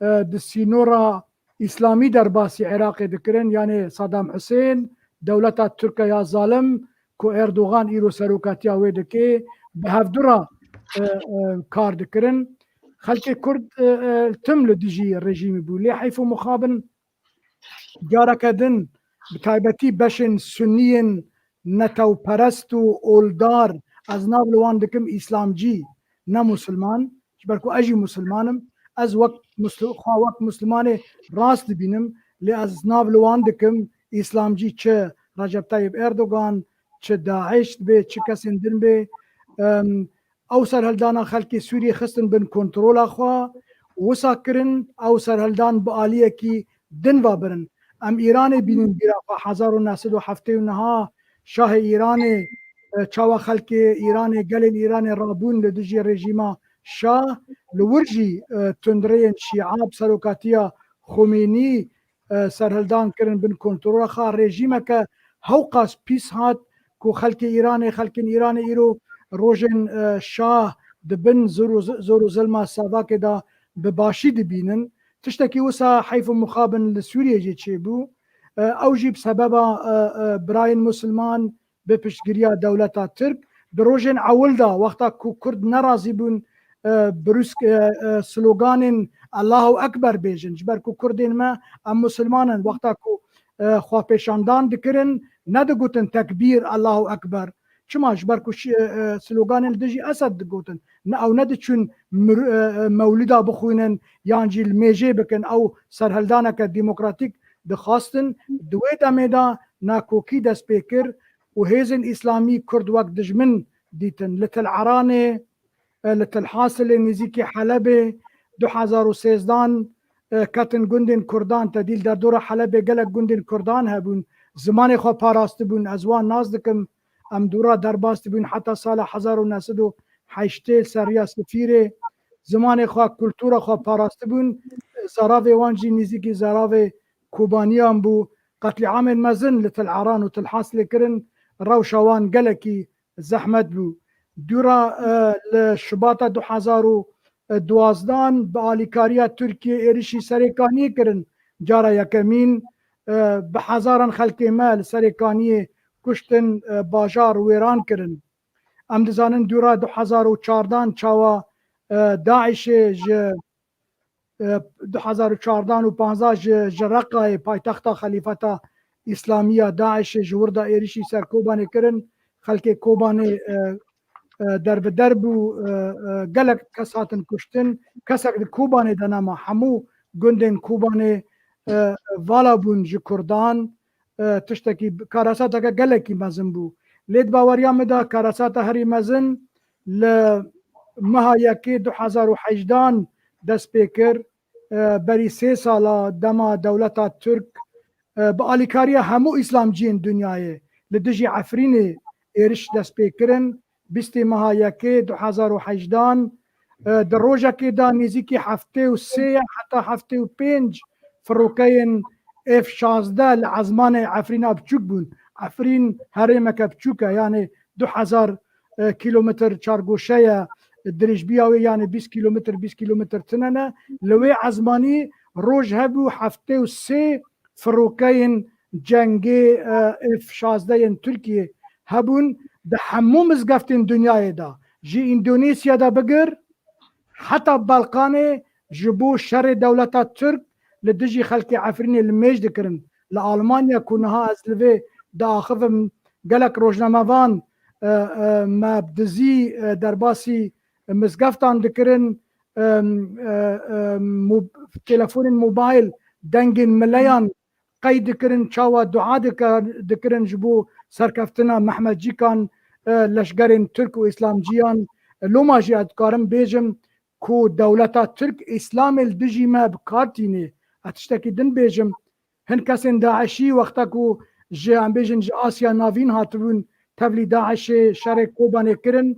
e, di sînora Îslamî derbasî Iraqê dikirin, yanê Saddam Husên, dewleta Tirk e ya zalim ku Erdogan îro serokatiya wê dike, bi hevdu re, e, e, kar dikirin. Xelkê Kurd, e, e, tim li dijî rejîmî bû. Lê heyf û mixabin careke din, bi taybetî beşên Sunniyên netewperest û oldar, ez nav li wan dikim Îslamcî, ne Musulman, ji ber ku ez jî Musulman im, ez wek Muslu-, xwe wek Musulmanê rast dibînim, lê ez nav li wan dikim, Îslamcî çi Recep Tayyip Erdogan, çi DAIŞ dibe, çi kesên din be. Em, ew serhildana xelkê Sûriyê xistin bin kontrola xwe, wisa kirin, ew serhildan bi aliyekî din ve birin. Em Îranê bînin bîra xwe, hezar û neh sed û heftê û neh şahê Îranê, e, çawa xelkê Îranê, gelên Îranê rabûn li dijî rejîma şah, li wir jî, e, tundreyên şîa bi serokatiya Xomênî, e, serhildan kirin bin kontrola xwe. Rejîmeke hewqas pîs hat ku xelkê Îranê, xelkên Îranê îro rojên, e, şah di bin zor û z-, zor û zilma savakê de bi başî dibînin. Tiştekî wisa heyf û mixabin li Sûriyê jî çêbû. E, ew jî bi sebeba, e, e, birayên Musulman, bi piştgiriya dewleta Tirk. Di rojên ewil de, wexta ku Kurd nerazî bûn, e, brûsk, e, e, sloganên Allahu Ekber bêjin, ji ber ku Kurdên me em Musulman in, wexta ku, e, xwepêşandan dikirin, nedigotin tekbîr, Allahu Ekber. Çima? Ji ber ku şi-, e, e, sloganên li dijî Esed digotin. Ne, ew nediçûn mir-, e, e, mewlida bixwînin yan jî li mêjê bikin. Ew serhildaneke demokratîk dixwastin. Di wê demê de nakokî dest pê kir û hêzên Îslamî Kurd wek dijmin dîtin. Li Til Eranê, e, li Til Hasilê nêzîkî Helebê du hezar û sêzdan, e, ketin gundên Kurdan, te dî li derdora Helebê gelek gundên Kurdan hebûn. Zimanê xwe parastibûn, ez wan nas dikim. Em dû re derbas dibûn heta sala hezar û neh sed û heştê li ser riya Sifîrê. Zimanê xwe, kultura xwe parastibûn. Zaravê wan jî nêzîkî zaravê Kobaniyan bû. Qetlîamên mezin li Til Eran û Til Hasilê kirin. Rewşa wan gelekî zehmet bû. Dûra, e, li Şibata du hezar û duwazdan bi alîkariya Tirkiyê êrişî Serêkaniyê kirin. Cara yekemîn, e, bi hezaran xelkê me li Serêkaniyê kuştin, e, bajar wêran kirin. Em dizanin dûra du hezar û çardan çawa, e, DAIŞê ji, e, du hezar û çardan û panzdeh ji, ji Reqayê paytexta Xelîfeta Îslamiya DAIŞê ji wir de êrişî ser Kobanê kirin. Xelkê Kobanê, e, e, derbider bû, e, e, gelek kes hatin kuştin. Kesek di Kobanê de nema. Hemû gundên Kobanê, e, vala bûn ji Kurdan. E, tiştekî, karasateke gelekî mezin bû. Lê di baweriya min de karasata herî mezin li meha yekê du hezar û hejdan dest pê kir. E, berî sê sala dema dewleta Tirk, e, bi alîkariya hemû îslamciyên dinyayê li dijî Efrînê êriş dest pê kirin. Bîstê meha yekê du hezar û hejdan, e, di rojekê de nêzîkî heftê û sê heta heftê û pênc firokeyên F şazdeh li ezmanê Efrîna biçûk bûn. Efrîn herêmeke biçûk e, yanê du hezar, e, kîlometr çargoşe ye, dirêjbiya wê yanê bîst kîlometr, bîst kîlometr tine ne. Li wê ezmanî roj hebû heftê û sê firokeyên cengê, e, F şazdeh yên Tirkiyê hebûn di hemû mizgeftên dinyayê de. Ji Îndonezya de bigir, heta Balkanê ji bo şerê dewleta Tirk li dijî xelkê Efrînê li mêj dikirin. Li Almanya ku niha ez li vê diaxivim, gelek rojnamevan, e, e, me bi dizî, e, derbasî mizgeftan dikirin, e, e, e, mo-, telefonên mobayl, dengên mileyan qey dikirin, çawa dua dikar-, dikirin ji bo serkeftina Mehmetçîkan, e, leşgerên Tirk û Îslamciyan. E, loma jî ez dikarim bêjim ku dewleta Tirk Îslamê li dijî me bi kar tînê. Ez tiştekî din bêjim. Hin kesên DAIŞî wexta ku ji, em bêjin, ji Asya Navîn hatibûn tevlî DAIŞê, şerê Kobanê kirin.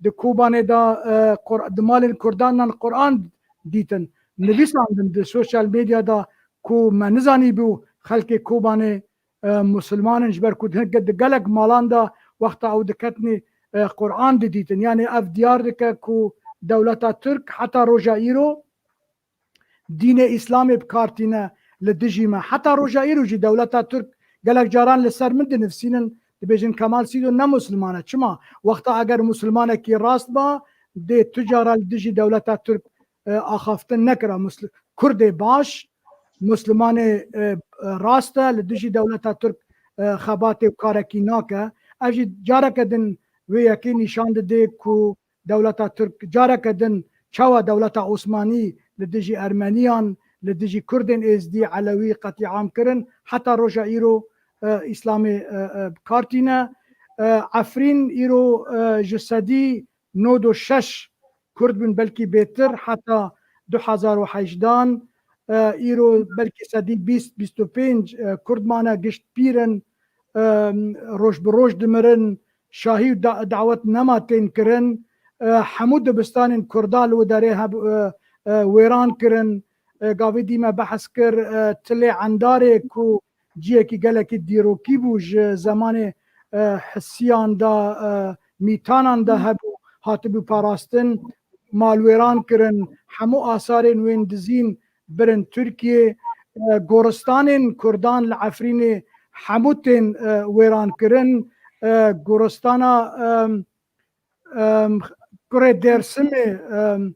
Di Kobanê de, e, Qur-, di malên Kurdan de Quran dîtin. Nivîsandin di sosyal medya de ku me nizanîbû xelkê Kobanê, e, Musulman in, ji ber ku di, di gelek malan de wexta ew diketinê, e, Quran didîtin. Yanî ev diyar dike ku dewleta Tirk heta roja îro dînê Îslamê bi kar tîne li dijî me. Heta roja îro jî dewleta Tirk gelek caran li ser min dinivsînin, dibêjin Kemal Sîdo ne Musulman e. Çima? Wexta eger Musulmanekî rast ba, dê tu cara li dijî dewleta Tirk, e, axaftin nekira. Musl-, Kurdê baş, Muslimanê, e, e, rast e, li dijî dewleta Tirk, e, xebatê û karekî nake. Ev jî careke din wê yekê nîşan dide ku dewleta Tirk careke din çawa dewleta Osmanî li dijî Ermeniyan, li dijî Kurdên Êzdî, Elewî qetlîam kirin, heta roja îro, e, Îslamê, e, e, bi kar tîne. E, Efrîn îro, e, ji sedî nod û şeş Kurd bûn, belkî bêtir, heta du hezar û hejdan, e, îro belkî sedî bîst, bîst û pênc, e, Kurd mane, gişt pîr in, e, roj bi roj dimirin, şahî û da-, dawet nema tên kirin, e, hemû dibistanên Kurda li wê derê heb-, e, e, wêran kirin. E, gavê dî me behs kir, e, Tilê Endarê ku ciyekî gelekî dîrokî bû ji zemanê, e, Hisiyan de, e, Mîtanan de hebû, hatibû parastin, malwêran kirin, hemû asarên wên dizîn birin Tirkiyê, e, goristanên Kurdan li Efrînê hemû tên, e, wêran kirin, e, goristana, e, em, kurê Dêrsimê, em,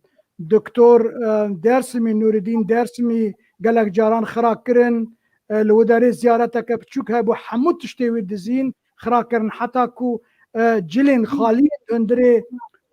Doktor, em, Dêrsimî, Nûridîn Dêrsimî gelek caran xira kirin. E, li wê derê ziyareteke biçûk hebû, hemû tiştê wê dizîn xira kirin. Heta ku, e, cilên xalî yên hundirê,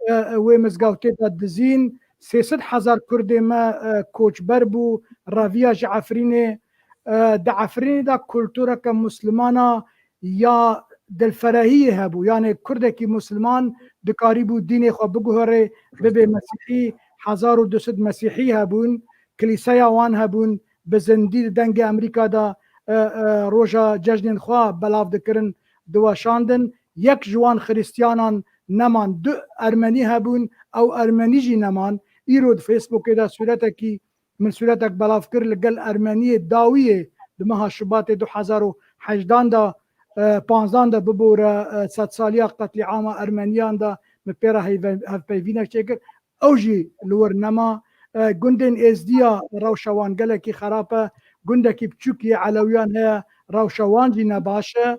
e, e, wê mizgewtê de dizîn. Sê sed hezar Kurdê me, e, koçber bû, reviya ji Efrînê. E, di Efrînê de kultureke Muslimana ya dilferehiyê hebû. Yanê Kurdekî Musliman dikarîbû dînê xwe biguhere, bibe Mesîhî. Hezar û du sed Mesîhî hebûn, kilîseya wan hebûn, bi zindî di dengê Amerîka de, e, e, roja cejnên xwe belav dikirin, diweşandin. Yek ji wan Xiristiyanan neman, du Ermenî hebûn, ew Ermenî jî neman. Îro di Facebookê de sûretekî Min sûretek belav kir li gel Ermeniyê dawiyê di meha Şubatê du hezar û hejdan de, e, panzdan de bibore, e, sedsaliya qetlîama Ermeniyan de min pê re heyve-, hevpeyvînek çêkir. Ew jî li wir nema. E, gundên Êzdiya rewşa wan gelekî xerab e. Gundekî biçûk yê Elewiyan heye, rewşa wan jî ne baş e.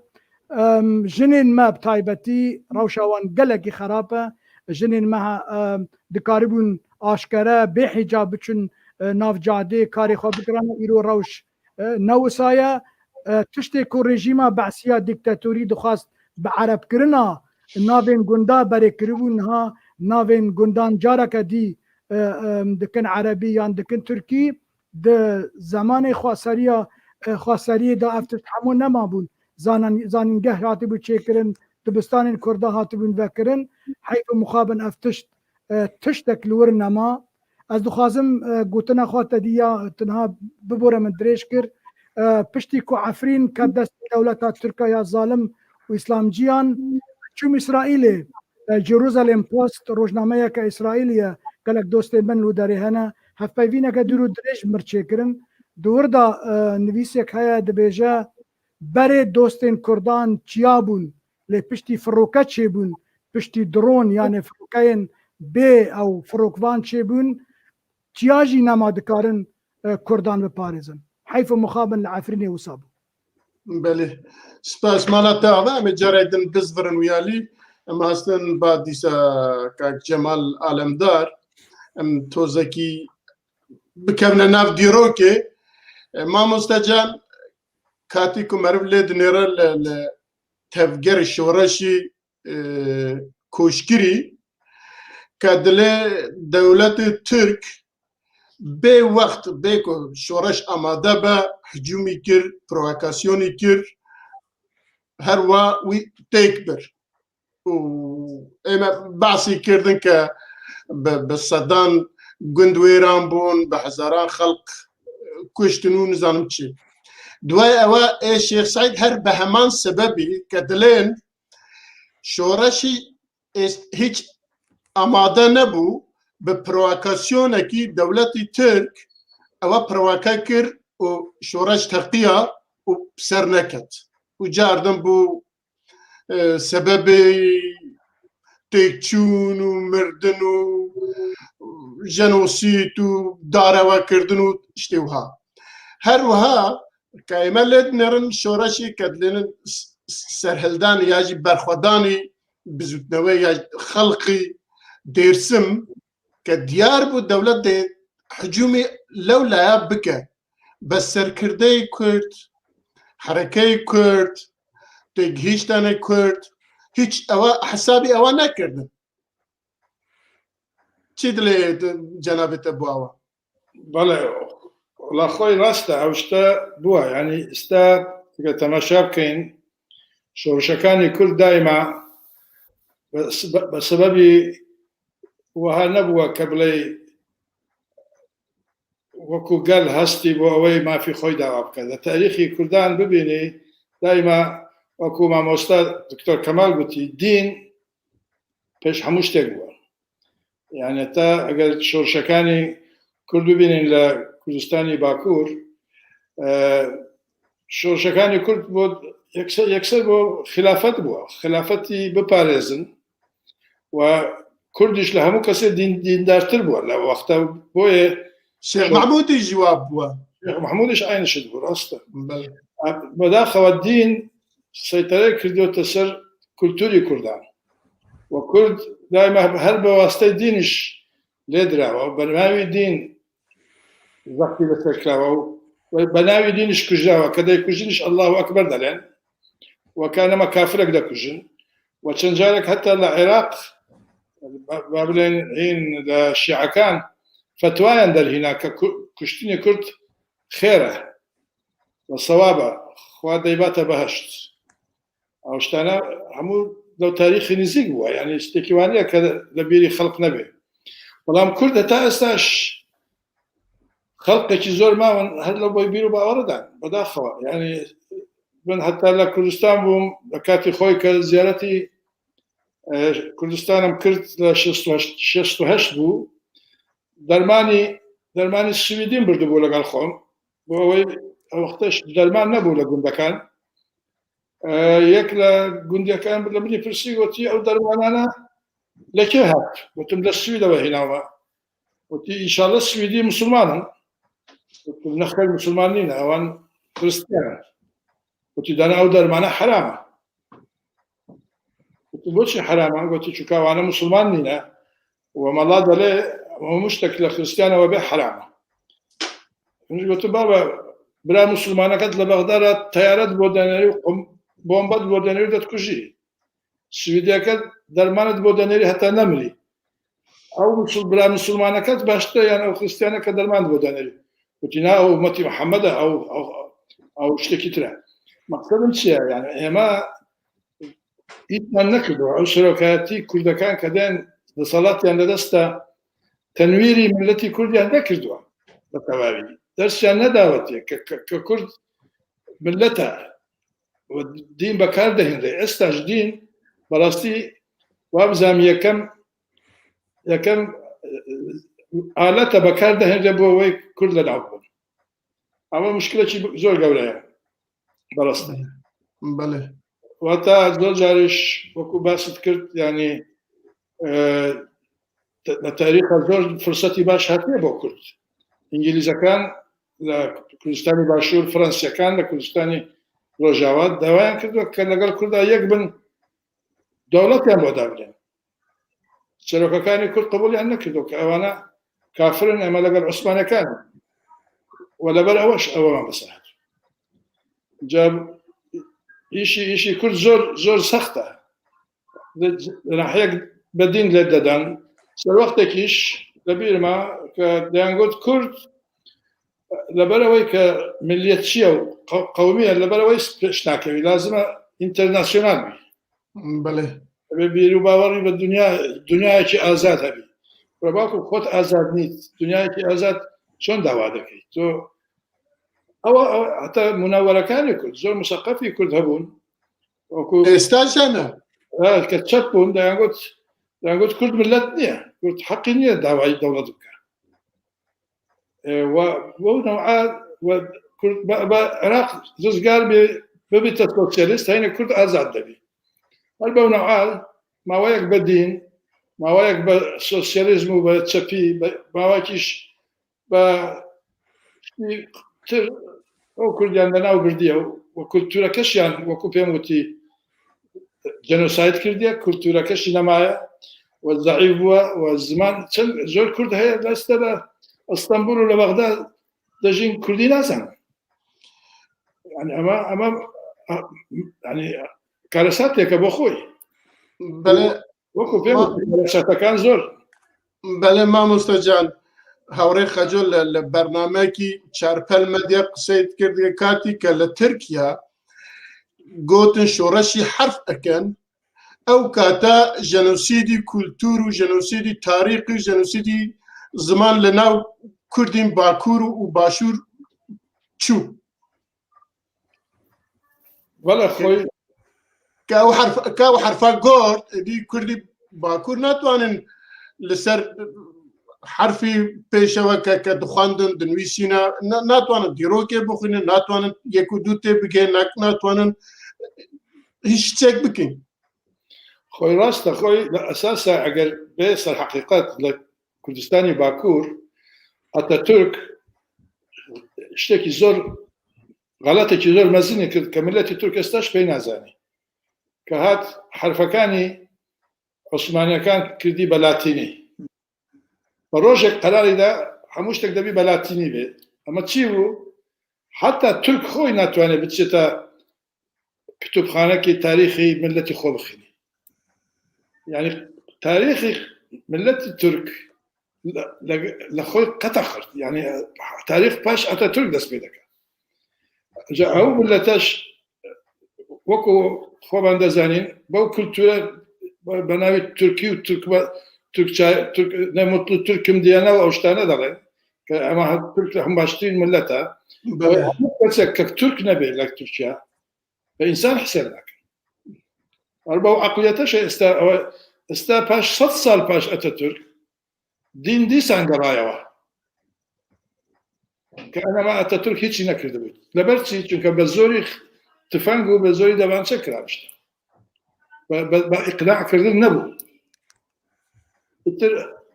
Em, jinên me bi taybetî rewşa wan gelekî xerab e. Jinên me, em, dikaribûn aşkere bê hicab biçin, e, nav cadê, karê xwe bikirane, îro rewş, e, ne wisa ye. E, tiştê ku rejîma Be'siya dîktatorî dixwest bi erebkirina navên gunda berê kiribû, niha navên gundan careke dî, e, em, dikin erebî yan dikin tirkî. Di zemanê xweseriya, e, xweseriyê de ev tişt hemû nemabûn. Zanan-, zanîngeh hatibû çêkirin, dibistanên Kurda hatibûn vekirin. Heyf û mixabin ev tişt, e, tiştek li wir nema. Ez dixwazim, e, gotina xwe te dî ya tiniha bibore, min dirêj kir. E, piştî ku Efrîn ket destê dewleta Tirka ya zalim û Îslamciyan, çûm Îsraîlê. E, Jerusalem Post, rojnameyeke Îsraîlî ye, gelek dostên min li derê hene. Hevpeyvîneke dûr û dirêj mir çêkirin. Di wir de, e, nivîsek heye, dibêje, berê dostên Kurdan çiya bûn, lê piştî firoke çêbûn, piştî dron, yanê firokeyên bê ew firokvan çêbûn, çiya jî nema dikarin, e, Kurdan biparêzin. Heyf û mixabin li Efrînê wisa bû. Belê. Spas mala te ava, em ê carek din bizvirin wiyalî. Em hastin ba dîsa kak Cemal Alemdar. Em tozekî bikevine nav dîrokê. E, mamoste can, katî ku meriv lê dinêre li, li tevgerê şoreşî, e, koşkirî, ke dilê dewletê Tirk bê wext, bê ku şoreş amade be, hicûmî kir, provokasyonî kir, her wa wî têk bir. Û ê me behsî kirdin ke bi, bi sedan gund wêran bûn, bi hezaran xelq kuştin û nizanim çi. Duway ewe ê Şêx Seîd her bi heman sebebî ke dilên şoreşî êst-, hiç amade nebû, bi provokasyonekî dewletî Tirk ewe provoke kir û şoreş teqiya û ser neket. Û cardin bû, e, sebebê têkçûn û mirdin û jenosît û darewekirdin û tiştê wiha. Her wiha ke ême lê dinêrin şoreşê ke dilênin s-, s-, serhildanê ya jî berxwedanê bizûtnewê ya xelqî Dêrsim ke diyar bû dewlet dê hicûmê lewlaya bike. Bes serkirdeyê Kurd, herekeyê Kurd, têgihîştanê Kurd, hiç ewa hesabî ewa nekirdin. Çi dilê cenabê te bû awa? Belê, wela xwey rast e, ew işte bûye. Yanî, iste, eger temaşe bikeyn, şorişekanê Kurd daîma be sebe-, be sebebî wiha nebûye ke biley wekû gel hestî bo ewey mafî xwey dawa bike. Di tarîxê Kurdan bibînî, daîma wekû mamosta Doktor Kemal gotî, dîn pêş hemû ştê bûye. Yani heta eger şorişekanê Kurd bibînin li Kurdistanê Bakur, e, şorişekanê Kurd bo yekser, yekser bo xilafet bû. Xilafetî biparêzin û Kurdiş li hemû kesê dîn, dîndartir bû. Li wexta boyê Şêx Mehmûdî jî wa bû. Şêx Mehmûdîş aynı şey bû, rast e. Belê. Bedaxewa dîn seytere kirdiyote ser kulturî Kurdan. Ve Kurd daima her bi wastey dîn iş lê dirawa. Be navî dîn zextî li ser kirawa. Ve be navî dîn iş kujrawa. Kedê kujin iş Allahu Ekber delên. Ve kanema kafirek de kujin. Ve çend carek heta li Iraq, ba-, ba bilên hîn li şiakan fetwayan derhîna ke ku-, kuştinê Kurd xêr e. Ve sewab e. Xwa deybate behişt. Ew ştane hemû lew tarîxê nîzîk bûye. Yanî, ştekî waniye ke li bîrî xelq nebe. Belam Kurd heta êsta ş-, xelqekî zor mawin, her lew boy bîr û bawere dan. Bedaxewa. Yanî, min heta li Kurdistan bûm, li katî xwe ke ziyaretî, e, Kurdistanê min kir, li şêst û heşt, şêst û heşt bû. Dermanî, dermanî Swîdî min birdibû legel xwe. Bo ewey ew wexte derman nebû li gundekan. E, yek li gundekan li min pirsî, gotî, ew dermanana li kê hat? Gotim, li Swîde ve hîna we. Gotî, înşallah Swîdî misilman in. Gotim, nexêr, misilman nîne, ewan Xristiyan in. Gotî, dana ew dermana heram e. Gotî, boçî heram e? Gotî, çunka wana misilman nîne. We mela delê hemû ştek li Xristiyan e, we bê heram e. Min jî gotim, baba, bira misilmaneket li Bexda re teyare dibo denêrî, qum-, bombe dibo denêrî, dedikujî. Swîdiyeke dermanê dibo denêrî heta nemirî. Ew misil-, bira misilmaneke baştir e, yan ew Xristiyaneke derman dibo denêrî? Gotî, na, ew ummetî Mihemed e, ew, ew, ew tiştekî tune ye. Maqsedim çi ye? Yani, ême îtman nekirdo. Ew serokayetî Kurdekan ke tên deselat yan de dest e, tenwîrî milletî Kurd yan nekirdo. Bi tevavî. Ders yan nedawetiye ke, ke, ke Kurd millet e. Û dîn bekar dehênre. Esta ji dîn, berastî, wabizam yekem, yekem, e, alete bekar dehênre bo wê Kurd li nav bûn. Ama muşkilekî zor gewre ye. Berastî. Belê. Wata zor cariş, wekû basit kir, yani, e, te-, li tarîxa zor firsetî baş hatiye bo Kurd. Îngilîzekan li Kurdistanê Başûr, Fransiyekan li Kurdistanê Rojava, dawayan kirdo ke legal Kurda yek bin, dewletiyan bo dabrin. Serokekani Kurd qebûliyan nekirdo ke ewana kafir in, ema legal Osmanekan in. Ve leber ew eş ew me bisehet. Ca îşî, îşî Kurd zor, zor sext e. Li, li nahiyek bedîn lê dedan. Ser wextekîş li bîr ma ke deyan got Kurd, leber ew ê ke milliyetçi ye û qe-, qewmî ye, leber ew ê pêş nakevî. Lazim e internasyonal bî. Belê. Ev ê bîr û bawerî bi dinya, dinyayekî azad hebî. Rebako xwet azad nît. Dinyayekî azad çon dawa dekî? To ew, ew heta munawerekanê Kurd, zor museqefî Kurd hebûn. Wekû Êsta jî ne? Ha, ke çep bûn, deyan got, deyan got Kurd millet niye. Kurd heqî niye dawayî dewlet bike. E, we, we new'a, we Kurd, be, be Iraq rizgar bê, bibîte sosyalîst, heyne Kurd azad debî. Her be new'a, maweyek be dîn, maweyek be sosyalîzm û be çepî, be, mawekîş be tir o Kurdiyan de nav girdiye û, û kulturekeşiyan, wekû pêm witî, genosayd kirdiye, kulturekeşî nemaye, we zeîf bûye, we ziman, çend zor Kurd heye, leste de Îstanbul û li Bexda dejîn Kurdî nazanin. Yani ama, ama, yani karesateke bo xwe. Belê. Wekû pê Ma- karesatekan zor. Belê mamoste can, Hewrê Xeco li, li bernameyekî Çarpel Medya qisey dikir, dike katî ke li Tirkiye gotin şoreşî herf eken, ew kata jenosîdî kultur û jenosîdî tarîxî û jenosîdî ziman li nav Kurdên Bakur û Başûr çû. Wele xwe ke ew herf, ke ew herfa got, êdî Kurdî Bakur natwanin li ser herfî pêşewe ke, ke dixwendin, dinivîsîne, na-, natwanin dîrokê bixwînin, natwanin yek û du tê bigihên, na-, natwanin hîç çek bikin. Xwey rast e, xwey li esasa eger bê ser heqîqet li Kurdistanê Bakur, Atatürk tiştekî zor, xelatekî zor mezinî kir ke miletî Tirk esta ji pey nazanî. Ke hat herfekanî Osmaniyekan kirdî be latînî. Bi rojek qerarî de hemû ştek debî be latînî be. Ama çi bû? Heta Tirk xwe natwane biçête kitûbxanekî tarîxî miletî xwe bixînî. Yani tarîxî miletî Tirk li, li, li xwe qeta xirt. Yani tarîx paş Atatürk dest pê dike. Ca ew mileteş wekû xwe ben dizanîn, bew kulture be, be navê Tirkî û Tirk-, Tirkçe, Tirk, ne mutlu Türk'üm diye ne ew ştane dale. Ke ema Tirk hem baştirîn millet e. Belê. Hemû kesek ke Tirk nebe lek Tirkiye, be insan hesab nake. Her bew eqliyete şey esta, ew esta paş sed sal paş Atatürk, dîn dîsan gelaye we. Ke enema Atatürk hiçî nekirdi bû. Leber çi? Çunke be zorî tifeng û be zorî devançe kiramişti. Be, be, be îqna kirdin nebû. Îtir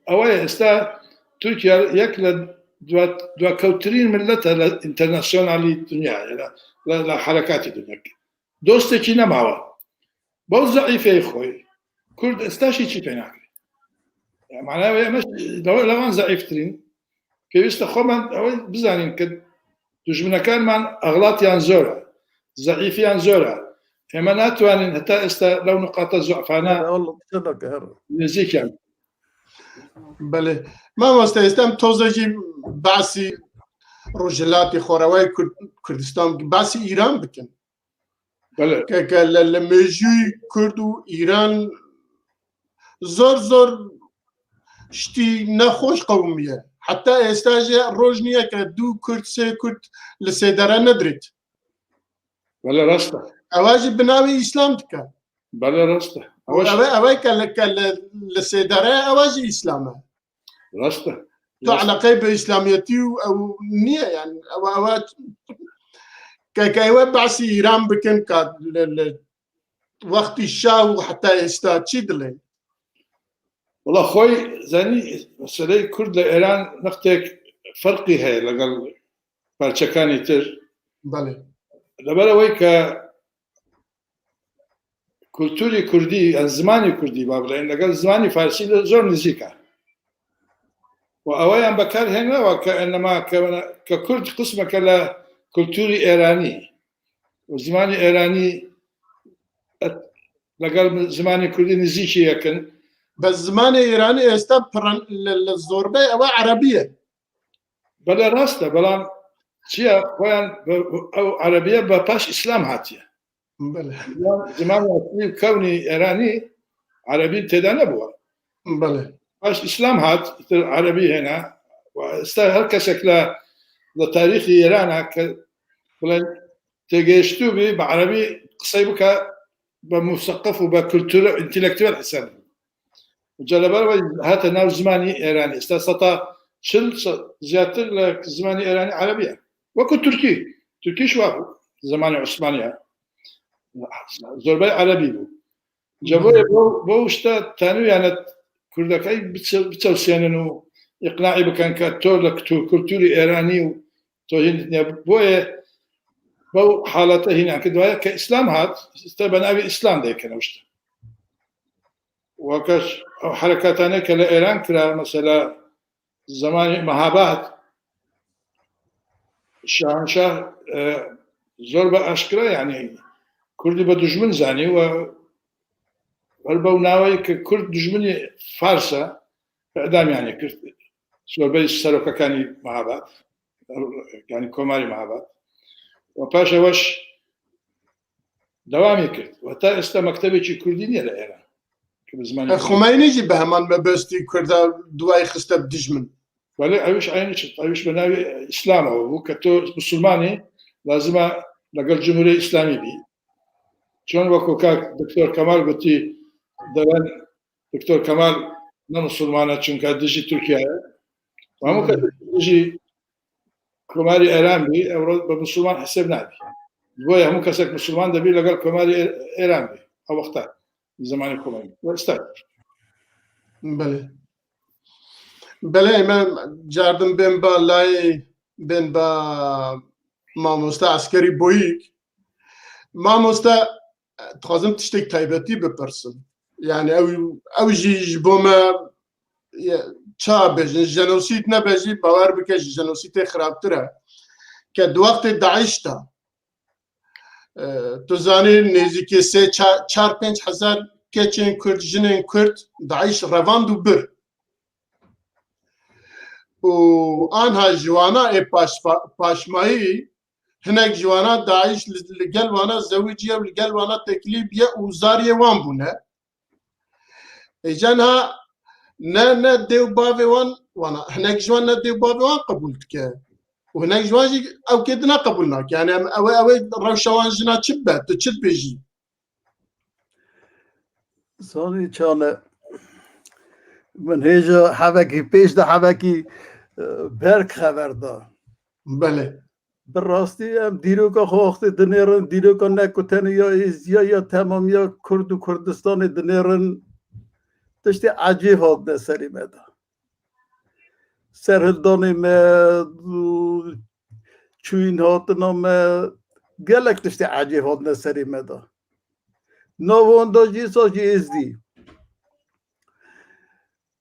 ew ê esta Tirkiye yek li dua, duakewtirîn millet e li internasyonalî dinya, li, li, li herekatî dinya. Dostekî nemawe. Bew zeîfê xwe. Kurd esta şî çî pê nake. Ya, mana wê em lewe lewan zeîftirîn. Pêwîst e xwe me ew bizanîn ke dijminekan man exlatiyan zor e. Zeîfiyan zor e. Ême natwanin heta esta lew nuqata zofana Eyvallah, bir şey dakika, her. Nêzîk yan. Belê. Mamoste, êstem toze jî basî Rojhilatê Xorewayê Kurd-, Kurdistan, basî Îran bikin. Belê. Ke, ke li, li mêjûyî Kurd û Îran zor zor ştî nexweş qewimiye. Heta êsta jî roj niye ke du Kurd, sê Kurd li sêdere nedirêt. Belê rast e. Ewa jî bi navê Îslam dike. Belê rast e. Ewa jî Ewe, ewe ke li, ke li, li sêdere ewa jî Îslam e. Rast e. Tu Rast e. Eleqeyê bi Îslamiyetî û ew niye yani. Ewa, ewa ke, ke ewe behsî Îran bikin ka li, li wextî şah û heta êsta çi dilê? Wela xwey zanî meseleyê Kurd li Îran nextek ferqî heye legel parçekanî tir. Belê. لەبەر ئەوەی کە کولتوری کوردی، یان زمانی کوردی، با بڵێن، لەگەڵ زمانی فارسی لە زۆر نزیکە. و ئەوەیان بەکار هێناوە کە ئەنەما کە، کە کورد قسمەکە لە کولتوری ئێرانی و زمانی ئێرانی لەگەڵ زمانی کوردی نزیکی یەکن. بە زمانی ئێرانی ئێستا پڕن-، لە، لە زۆربەی ئەوە عەرەبیە. بەڵێ، ڕاستە، بەڵام چییە؟ خۆیان بە، ئەو عەرەبیە بە پاش ئیسلام هاتیە. بەڵێ. زمان، زمانی ئەسلی و کەونی ئێرانی عەرەبی تێدا نەبووە. بەڵێ. پاش ئیسلام هات، تر عەرەبی هێنا. و ئێستا هەر کەسێک لە، لە تاریخی ئێرانە کە بڵێن تێگەیشتوو بی بە عەرەبی قسەی بکە، بە موسەقف و بە کولتورە ئینتلێکتوێل حساب بی. جا لەبەرەوەی هاتە ناو زمانی ئێرانی. ئێستا سەتا چل سە-، زیاتر لە زمانی ئێرانی عەرەبیە. وەکو تورکی. تورکیش وا بوو. زمانی عوسمانیە. زۆربەی عەرەبی بوو. جا بۆیە بۆ، بۆ شتە تانویانە کوردەکەی بچە-، بچەوسێنن و ئیقناعی بکەن کە تۆ لە کتو-، کولتوری ئێرانی و تۆ هین نیە. بۆیە بەو حاڵەتە هینان کە دوایە کە ئیسلام هات، ئێستا بە ناوی ئیسلام دەیکەنە شتە. وەکەش ئەو حرەکاتانەی کە لە ئێران کرا، مەسەلا زمانی مەهاباد، شاهنشاه، ئە، زۆر بە ئاشکرا، یعنی، کوردی بە دوژمن زانی و هەر بەو ناوەی کە کورد دوژمنی فارسە، ئیعدامیانی کرد. زۆربەی سەرۆکەکانی مەهاباد، یعنی کۆماری مەهاباد. و پاش ئەوەش دەوامی کرد. و تا ئێستا مەکتەبێکی کوردی نییە لە ئێران کە بە زمانی کوردی. خومەینی جی بە هەمان مەبەستی کوردا دوای خستە بدژمن. وەلێ ئەویش عینی چ، ئەویش بە ناوی ئیسلامەوە بوو کە تۆ موسڵمانی لازمە لەگەڵ جمهوری ئیسلامی بی. چۆن وەکو کاک دکتۆر کەمال گوتی، دەڵێن دکتۆر کەمال نە موسڵمانە چونکە دژی تورکیایە. و هەموو کەس دژی کۆماری ئێران بی، ئەوڕۆ بە موسڵمان حسێب نابی. بۆیە هەموو کەسێک موسڵمان دەبی لەگەڵ کۆماری ئێ-، ئێران بی. ئەو وەختە زمانی کۆماری. و ئێستا. بەڵێ. بەڵێ، ئێمە جاردن بێن بە لای، بێن بە مامۆستا عەسکەری بۆیک. مامۆستا، دixwazim tiştek taybetî bipirsim. Yani ew, ew jî ji bo me, ye, ça bêjin, jenosîd nebe jî, bawer bike ji jenosîdê xirabtir e. Ke di wextê DAIŞ de, e, tu zanî nêzîkî sê, çar, çar pênc hezar keçên Kurd, jinên Kurd DAIŞ revand û bir. Û anha ji wana ê paşva-, paşmayî hinek ji wana DAIŞ li, li gel wana zewiciye û li gel wana teklî biye û zariyê wan bûne. Êca niha ne, ne dê û bavê wan, wana, hinek ji wan ne dê û bavê wan qebûl dike. Û hinek ji wan jî ew kê dina qebûl nake. Yani em, ew ê, ew ê rewşa wan jina çi bibe, tu çi dibêjî? Zanî çane. Min hêja hevekî pêş de hevekî, e, berk xeber da. Belê. Bi rastî em dîroka xwe wextê dinêrin, dîroka ne ku tenê ya Êzidiya ya temamiya Kurd û Kurdistanê dinêrin, tiştê ecêb hatine serê me de. Serhildanê me, çûyîn hatina me, gelek tiştê ecêb hatine serê me de. Nav wan de jî sa jî Êzdî.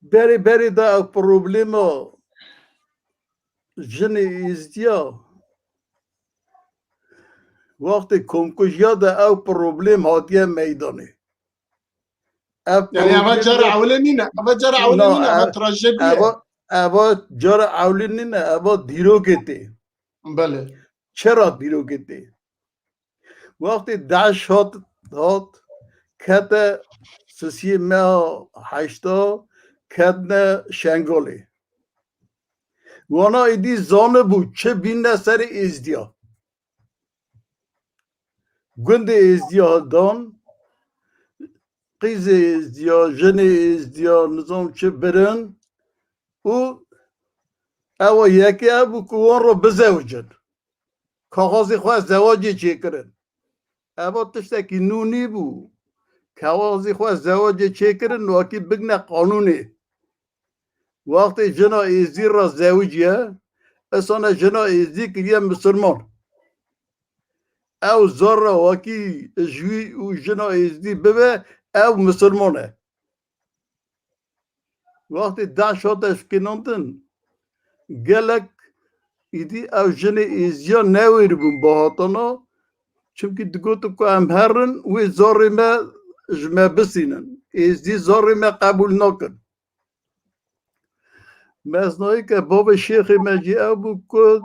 Berê berê de ew problema jinê Êzdiya, wextê komkujiya de ew problem hatiye meydanê. Ev Yani eva problem cara de ewle nîne, eva cara ewle Na, nîne, eva ev, trajediye. Eva, eva cara ewle nîne, eva dîrokê tê. Belê. Çira dîrokê tê? Wextê DAIŞ hat, hat, kete sisiyê meha heşta, ketine Şengalê. Wana êdî zanibû çi bîne serê Êzdiya. Gundê Êzdiya hildan, qîzê Êzdiya, jinê Êzdiya, nizam çi birin û ewa yekê ev bû ku wan re bizewicin. Kaxazê xwe zewacê çêkirin. Eva tiştekî nû nîbû. Kaxazê xwe zewacê çêkirin, wakî bigine qanûnê. Wextê jina Êzdî re zewiciye, isane jina Êzdî kiriye misilman. Ew zara wekî ji wî û jina êzdî bibe, ew misilman e. Wextê DAIŞ hate şikînandin, gelek îdî ew jinê êziya newêribûn bihatana, çimkî digotin ku em herin wê zarê me ji me bisînin. Êzdî zarê me qebûl nakin. Meznayî ke bavê şêxê me jî ew bû ku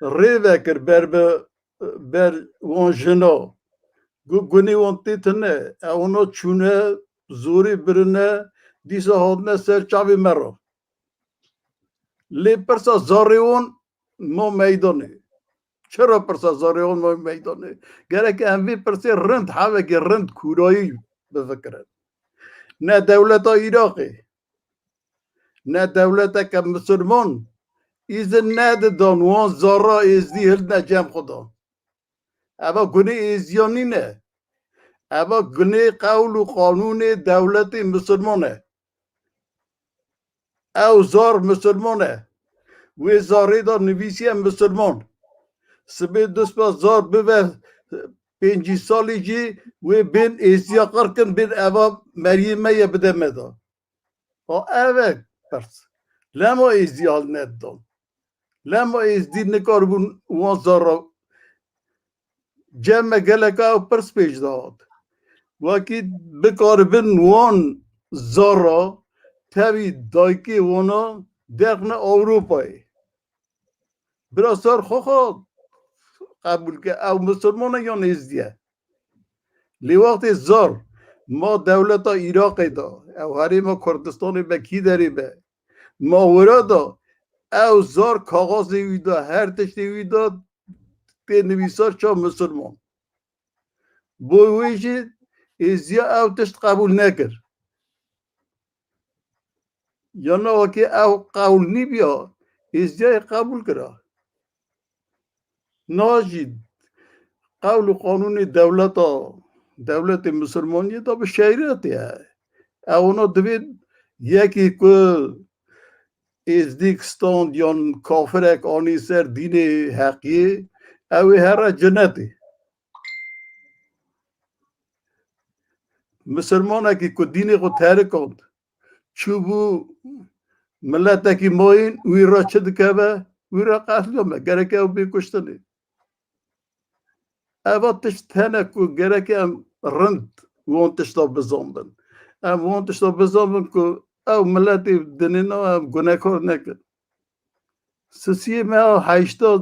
rê vekir ber bi, ber wan jina. Gu-, gunê wan tê tune. Ewna çûne, zorê birine, dîsa hatine ser çavê me re. Lê pirsa zarê wan ma meydanê. Çira pirsa zarê wan ma meydanê? Gerek em vê pirsê rind, hevekê rind kûrayî bifikirin. Ne dewleta Iraqê, ne dewleteke misilman îzin nedidan wan zara êzdî hilne cem xwe de. Eva gunê êziya nîne. Eva gunê qewl û qanûnê dewletê misilman e. Ew zar misilman e. Wê zarê de nivîsiye misilman. Sibê duspa zar bibe pêncî salî jî wê bên êziya qir kin, bên eva meriyê me ye bide me de. Ha ev e pirs. Lema êzdî hal nedidan. Lema êzdî nikaribûn wan zara. Cem me geleka ew pirs pêş de hat. Wekî bikaribin wan zara tevî dayikê wana derxne Ewropayê. Bira sar xwe xwe qebûl ke ew misilman e yan êzdî ye. Lê wextê zar ma dewleta Iraqê de, ew herêma Kurdistanê be kî derê be, ma wira de ew zar kaxazê wî de, her tiştê wî de tê nivîsar ça misilman. Bo wê jî êziya ew tişt qebûl nekir. Yana wekî ew qewl nîbiya, êzdiyayê qebûl kira. Na jî qewl û qanûnê dewleta, dewletê misilmaniyê de bi şerîetê ye. Ewna divê yekî ku êzdîk stand yan kafirek anî ser dînê heqiyê, ew ê here cinetê. Misilmanekî ku dînê xwe terikand, çûbû miletekî mayîn, wî re çi dikeve? Wî re qetlîam e. Gerek ew bê kuştinê. Eva tişt hene ku gerek em rind wan tişta bizanbin. Em wan tişta bizanbin ku ew miletê dinê na em gunekar nekin. Sisiyê me a heşta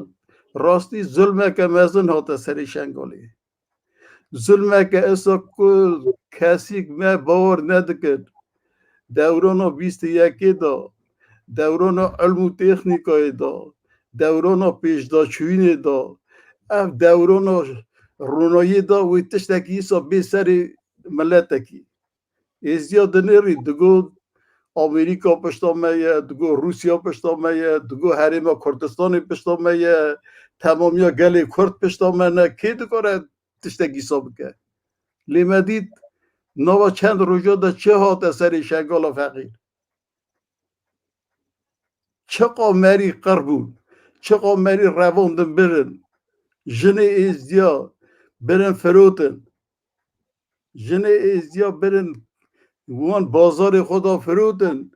rastî zulmeke mezin hate serê Şengalê. Zulmeke esa ku kesîk me bawer nedikir. Dewrana bîst û yekê de, dewrana ilm û têxnîkayê de, dewrana pêşdaçûyînê de, ev dewrana ronayê de wê tiştekî îsa bê serê miletekî. Êziya dinêrî digot Amerîka pişta me ye, digot Rûsya pişta me ye, digot Herêma Kurdistanê pişta me ye, temamiya gelê Kurd pişta me ne. Kê dikare tiştekî sa bike? Lê me dît nava çend roja de çi hate serê Şengala feqîr. Çiqa merî qir bûn, çiqa merî revandin birin, jinê êzdiya birin firotin, jinê êzdiya birin wan bazarê xwe da firotin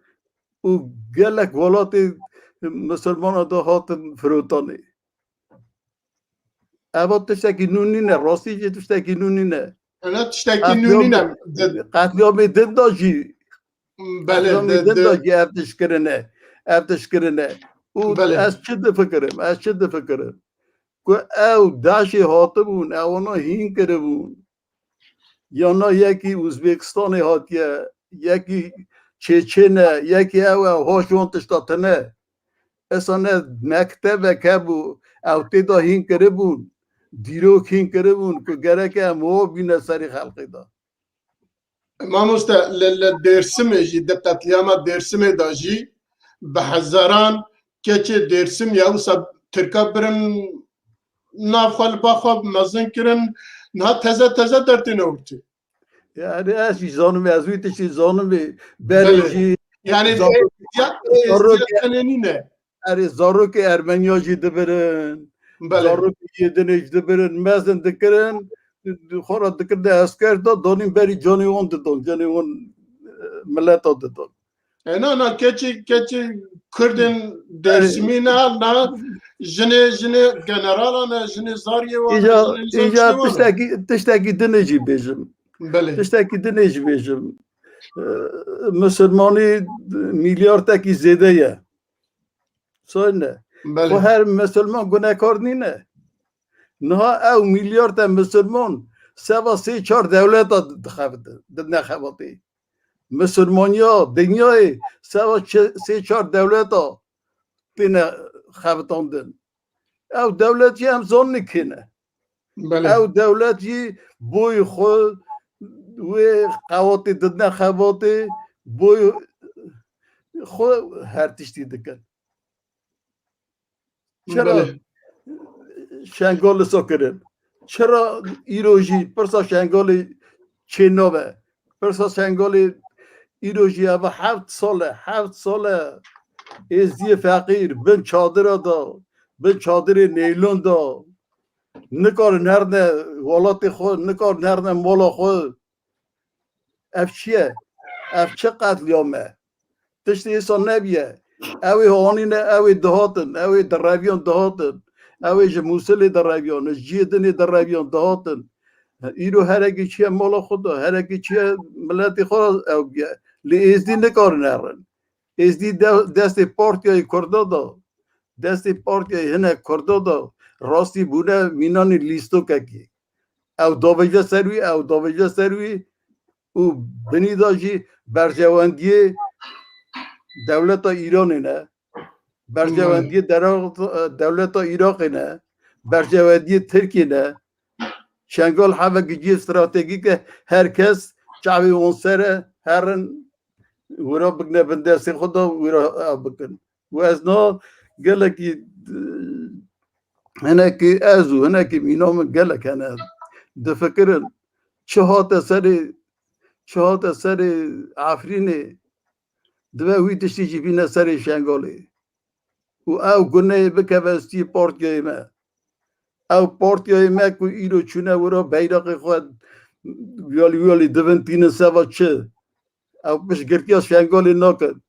û gelek welatê misilmana da hatin firotanê. Eva tiştekî nû nîne, rastî jî tiştekî nû nîne. Ena tiştekî nû nîne. Qetlîamê din da jî, Belê, qetlîamê din da jî ev tişt kirine, ev tişt kirine. Û ez çi difikirim, ez çi difikirim? Ku ew DAIŞê hatibûn, ewana hîn kiribûn. Yana yekî Uzbekistanê hatiye, yekî Çêçên e, yekî ew e, hoş wan tişta tine. Esa ne mektebek hebû, ew tê de hîn kiribûn, dîrok hîn kiribûn ku gerek em ho bîne serê xelkê de. Mamoste, li, li Dêrsimê jî, di qetlîama Dêrsimê de jî bi hezaran keçê Dêrsimê ya wisa Tirka birin nav xwe li ba xwe mezin kirin, niha teze teze dertêne ortê. Yani ez jî zanim, ez wî tiştî zanim, berê jî Yani zarok-, zarokê, tenê nîne. Erê zarokê Ermeniya jî dibirin. Belê. Zarokê yê din ê ji dibirin, mezin dikirin, xwe re dikirine esker de, danîn berî canê wan didon, canê wan, e, mileta didon. E, na, na, keçî, keçî Kurdên Dêrsimî ne, ne, jinê, jinê generala ne, jinê zariyê wan ne, Îcar, jinê nizam îcar tiştê wan ne. Tiştekî, tiştekî din ê jî bêjim. Belê. Tiştekî din ê jî bêjim. E, Misilmanî milyartekî zêde ye. Soyne. Belê. Xwe her misilman gunekar nîne. Niha ew milyar te misilman seva sê çar dewleta dixebitin, didine xebatê. Misilmaniya dinyayê seva çi-, sê çar dewleta têne xebitandin. Ew dewlet jî em zanin kê ne. Belê. Ew dewlet jî boy xwe wê qewatê didine xebatê, boy xwe her tiştî dikin. Çira Belê. Şengal li so kirin? Çira îro jî pirsa Şengalê çênabe? Pirsa Şengalê îro jî eva heft sal e, heft sal e. Êzdiyê feqîr bin çadira da, bin çadirê neylon da. Nikarin herine welatê xwe, nikarin herine mala xwe. Ev çi ye? Ev çi qetliyam e? Tiştê êsa nebiye. Ew ê anîne, ew ê dihatin, ew ê direviyan dihatin. Ew ê ji Mûsilê direviyan, ji cihê dinê direviyan dihatin. Îro herekî çiye mala xwe da, herekî çiye miletê xwe ew biye. Lê êzdî nikarin herin. Êzdî de-, destê partiyayê Kurda da, destê partiyayê hinek Kurda da, rastî bûne mînanê lîstokekê. Ew davêje ser wî, ew davêje ser wî û binî de jî berjewendiyê dewleta Îranê ne, berjewendiyê dera-, dewleta Iraqê ne, berjewendiyê Tirkiyê ne. Şengal hevekî cihê stratejîk e, her kes çavê wan ser e, herin wira bikine bin destê xwe de wira ev bikin. Û ez na gelekî, eh, hinekî ez û hinekî mîna min gelek hene difikirin. Çi hate serê, çi hate serê Efrînê, dibe wî tiştî jî bîne serê Şengalê. Û ew guneyê bikeve stî partiyayê me. Ew partiyayê me ku îro çûne wira beyraqê xwe wiyalî wiyalî divin tînin seva çi? Ew piştgirtiya Şengalê nakin.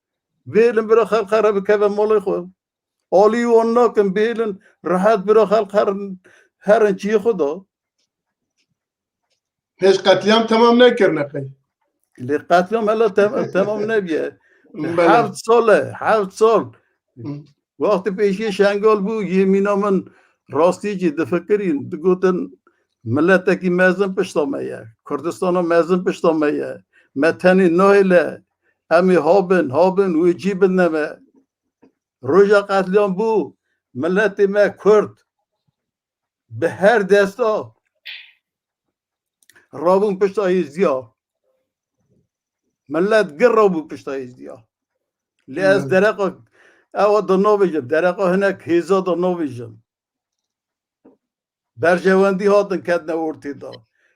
Bêlin bira xelq here bikeve malê xwe. Alî wan nakin, bêlin rehet bira xelq herin, herin çiyê xwe da. Hêj qetliyam temam nekirine qey? Lê qetliyam hela tem-, temam nebiye. Belê. Heft sal e, heft sal. Hı. Wextê pêşiyê Şengal bû, yê mîna min rastî jî difikirîn, digotin, miletekî mezin pişta me ye, Kurdistana mezin pişta me ye, me tenê nahêle, em ê habin, habin, wê cî bidine me. Roja qetliyam bû, miletê me Kurd bi her desta rabûn pişta Êzdiya. Milet gir rabû pişta Êzdiya. Lê ez Hmm. dereqa ewa da navêjim, dereqa hinek hêza da navêjim. Berjewendî hatin ketine ortê da.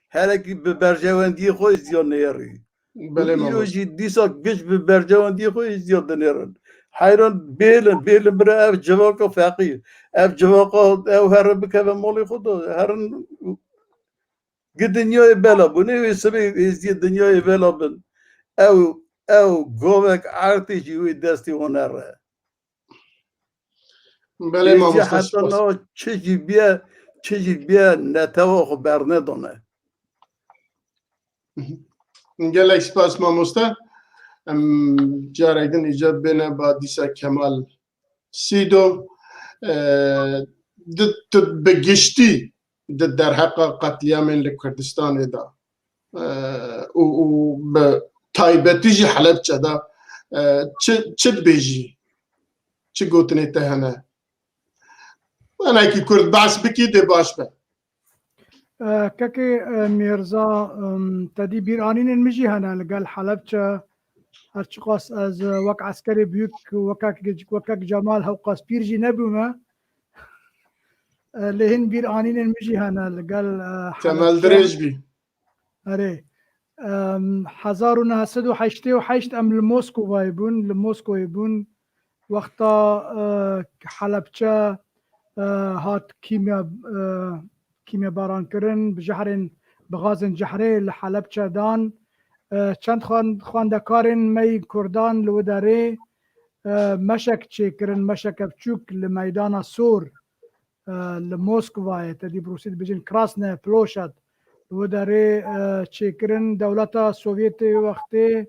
Herekî bi berjewendiyê xwe Êzdiya nêrî. Belê Û îro mamoste. jî dîsa giş bi berjewendiyê xwe Êzdiya dinêrin. Heyran bêlin, bêlin bira ev civaka feqîr. Ev civaka ew herin bikeve malê xwe da. Herin gi dinyayê bela bû. Nê wê sibê Êzdiyê dinyayê bela bin. Ew, ew govek ertê jî wê destê wan here. Belê Êzdiya mamoste, heta spas. Niha çi jî biye, çi jî biye netewa xwe bernedane. Gelek spas mamoste. Em carek din îca bêne ba dîsa Kemal Sîdo. E, di, tu bi giştî di derheqa qetliyamên li Kurdistanê de, e, û, û bi taybetî jî Helebçe de, e, çi, çi dibêjî? Çi gotinê te hene? Hinekî kurt behs bikî dê baş be. E, kekê, e, Mîrza, em, te dî bîranînên min jî hene li gel Helebçe. Her çiqas ez, e, wek eskerê büyük, wekek, wekek Cemal hewqas pîr jî nebûme. E, lê hin bîranînên min jî hene li gel, e, Temel Helebçe. Dirêj bî. Erê. Em, hezar û neh sed û heştê û heşt em li Moskovayê bûn, li Moskoyê bûn. Wexta, e, Helebçe, e, hat kîmya, e, kîmyabaran kirin, bi jehrên, bi gazên cehrê li Helebçe dan. E, çend xwen-, xwendekarên me yî Kurdan li wê derê, e, meşek çêkirin, meşeke biçûk li meydana Sor, e, li Moskvayê, te dî bi rûsî dibêjin Krasne Ploşad, li wê derê, e, çêkirin. Dewleta Sovyetê wê wextê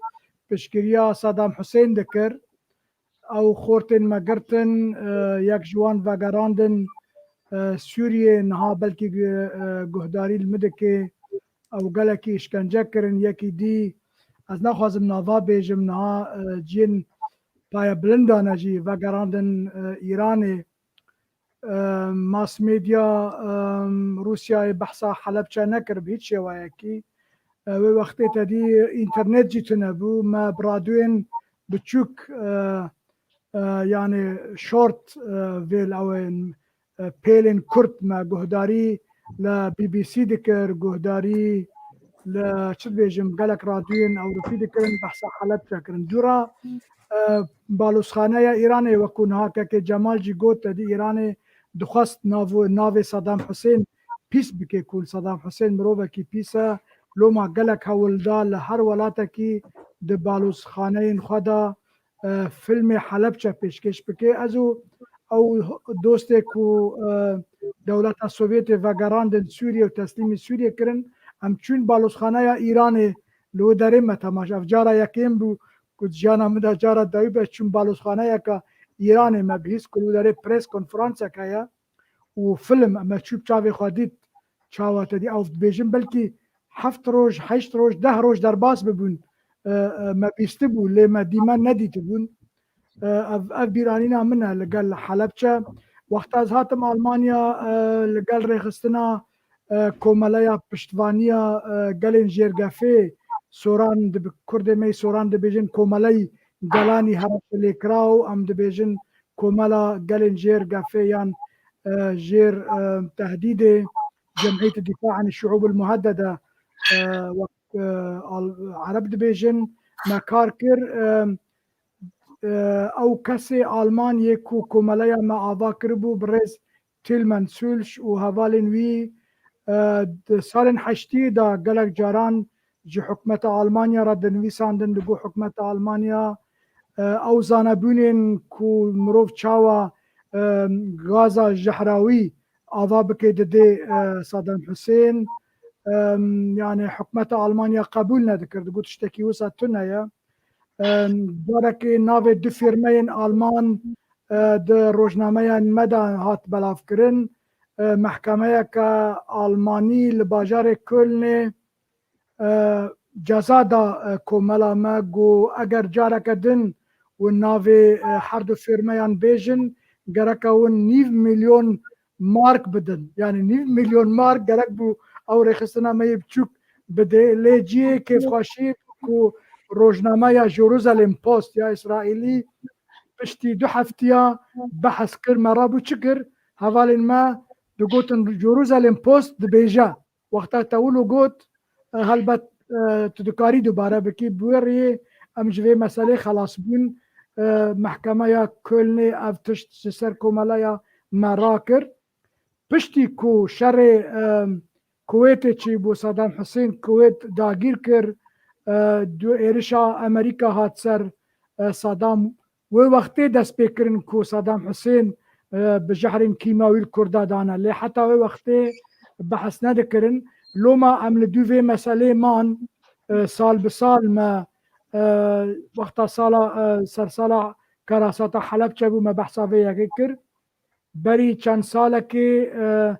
piştgiriya Saddam Husên dikir. Ew xortên me girtin, e, yek ji wan vegerandin, e, Sûriyê, niha belkî, e, guhdarî li min dike. Ew gelekî îşkence kirin, yekî dî, ez naxwazim nava bêjim, niha, e, ciyên paye bilind dane jî vegerandin, e, Îranê. E, mass media, e, Rûsyayê behsa Helebçe nekir bi hîç şêweyekî. E, wê wextê te dî înternet jî tune bû. Me bi radyoyên biçûk, e, e, yani short, e, wave, ew ên, e, pêlên kurt me guhdarî li B B C dikir, guhdarî li, çi dibêjim, gelek radyoyên Ewropî dikirin, behsa Helebçe kirin. Dûra, e, balozxaneya Îranê, wekû niha kekê Cemal jî got, te dî Îranê dixwest nav-, navê Saddam Husên pîs bike, ku Saddam Husên mirovekî pîs e. Loma gelek hewl da li her welatekî di balozxaneyên xwe de, e, filmê Helebçe pêşkêş bike. Ez û ew dostê ku, e, dewleta Sovyetê vegerandin Sûriye û teslîmî Sûriye kirin, em çûn balozxaneya Îranê, li wê derê me temaşe. Ev cara yekêm bû ku di jiyana min de cara dawî be çûm balozxaneyeke Îranê, me bihîst ku li wê derê pres konferansek heye û film, me çû bi çavê xwe dît, çawa te dî ew dibêjin, belkî heft roj, heşt roj, deh roj derbas bibûn, e, e, me bîstibû, lê me dîmen nedîtibûn. E, ev, ev bîranîna min e li gel Helebçe. Wexta ez hatim Almanya, e, li gel rêxistina, e, komeleya piştvaniya, e, gelên jêrgefê, Soran dibi-, Kurdê me yê Soran dibêjin Komeleyî Gelanî Herêşelêkiraw, em dibêjin Komela Gelên Jêr Gefê yan, e, Jêr, e, Tehdîdê, Cemîyet Dîfa an Şuub el Muheddede, e, wek, e, al-, Ereb dibêjin, me kar kir. E, e, ew kesê Alman yê ku komeleya me ava kiribû, birêz Tilman Sulş û hevalên wî, e, di salên heştiyê de gelek caran ji hikûmeta Almanya re dinivîsandin, digot hikûmeta Almanya, e, ew zanebûnên ku mirov çawa, e, gaza jehrawî ava bike didê, e, Saddam Husên, e, yani hikûmeta Almanya qebûl nedikir, digot tiştekî wisa tune ye. E, carekê navê du fîrmeyên Alman, e, di rojnameyan me de hat belavkirin. E, mehkemeyeke Almanî li bajarê Kölnê, e, ceza da, e, komela me, got eger careke din win navê, e, her du fîrmeyan bêjin, gereke win nîv milyon mark bidin. Yani nîv milyon mark gerek bû ew rêxistina me yê biçûk bidê. Lê cihê kêfxweşî ku rojnameya Jerusalem Post ya Îsraîlî piştî du heftiya behs kir, me rabû çi kir? Hevalên me digotin Jerusalem Post dibêje. Wexta te wilo got, e, helbet, e, tu dikarî dubare bikî. Bi wê rêyê em ji vê meselê xelas bûn. E, Mehkemeya Kölnê ev tişt ji ser komeleya me rakir. Piştî ku şerê, e, Kuwêtê çêbû, Saddam Husên Kuwêt dagîr kir, e, du êrişa Amerîka hat ser, e, Saddam. Wê wextê dest pê kirin ku Saddam Husên, e, bi jehrên kîmawî li Kurda dane. Lê heta wê wextê behs nedikirin. Loma em li dû vê meselê man, e, sal bi sal me, e, wexta sala, e, sersala karasata Helebçe bû, me behsa vê yekê kir. Berî çend salekê, e,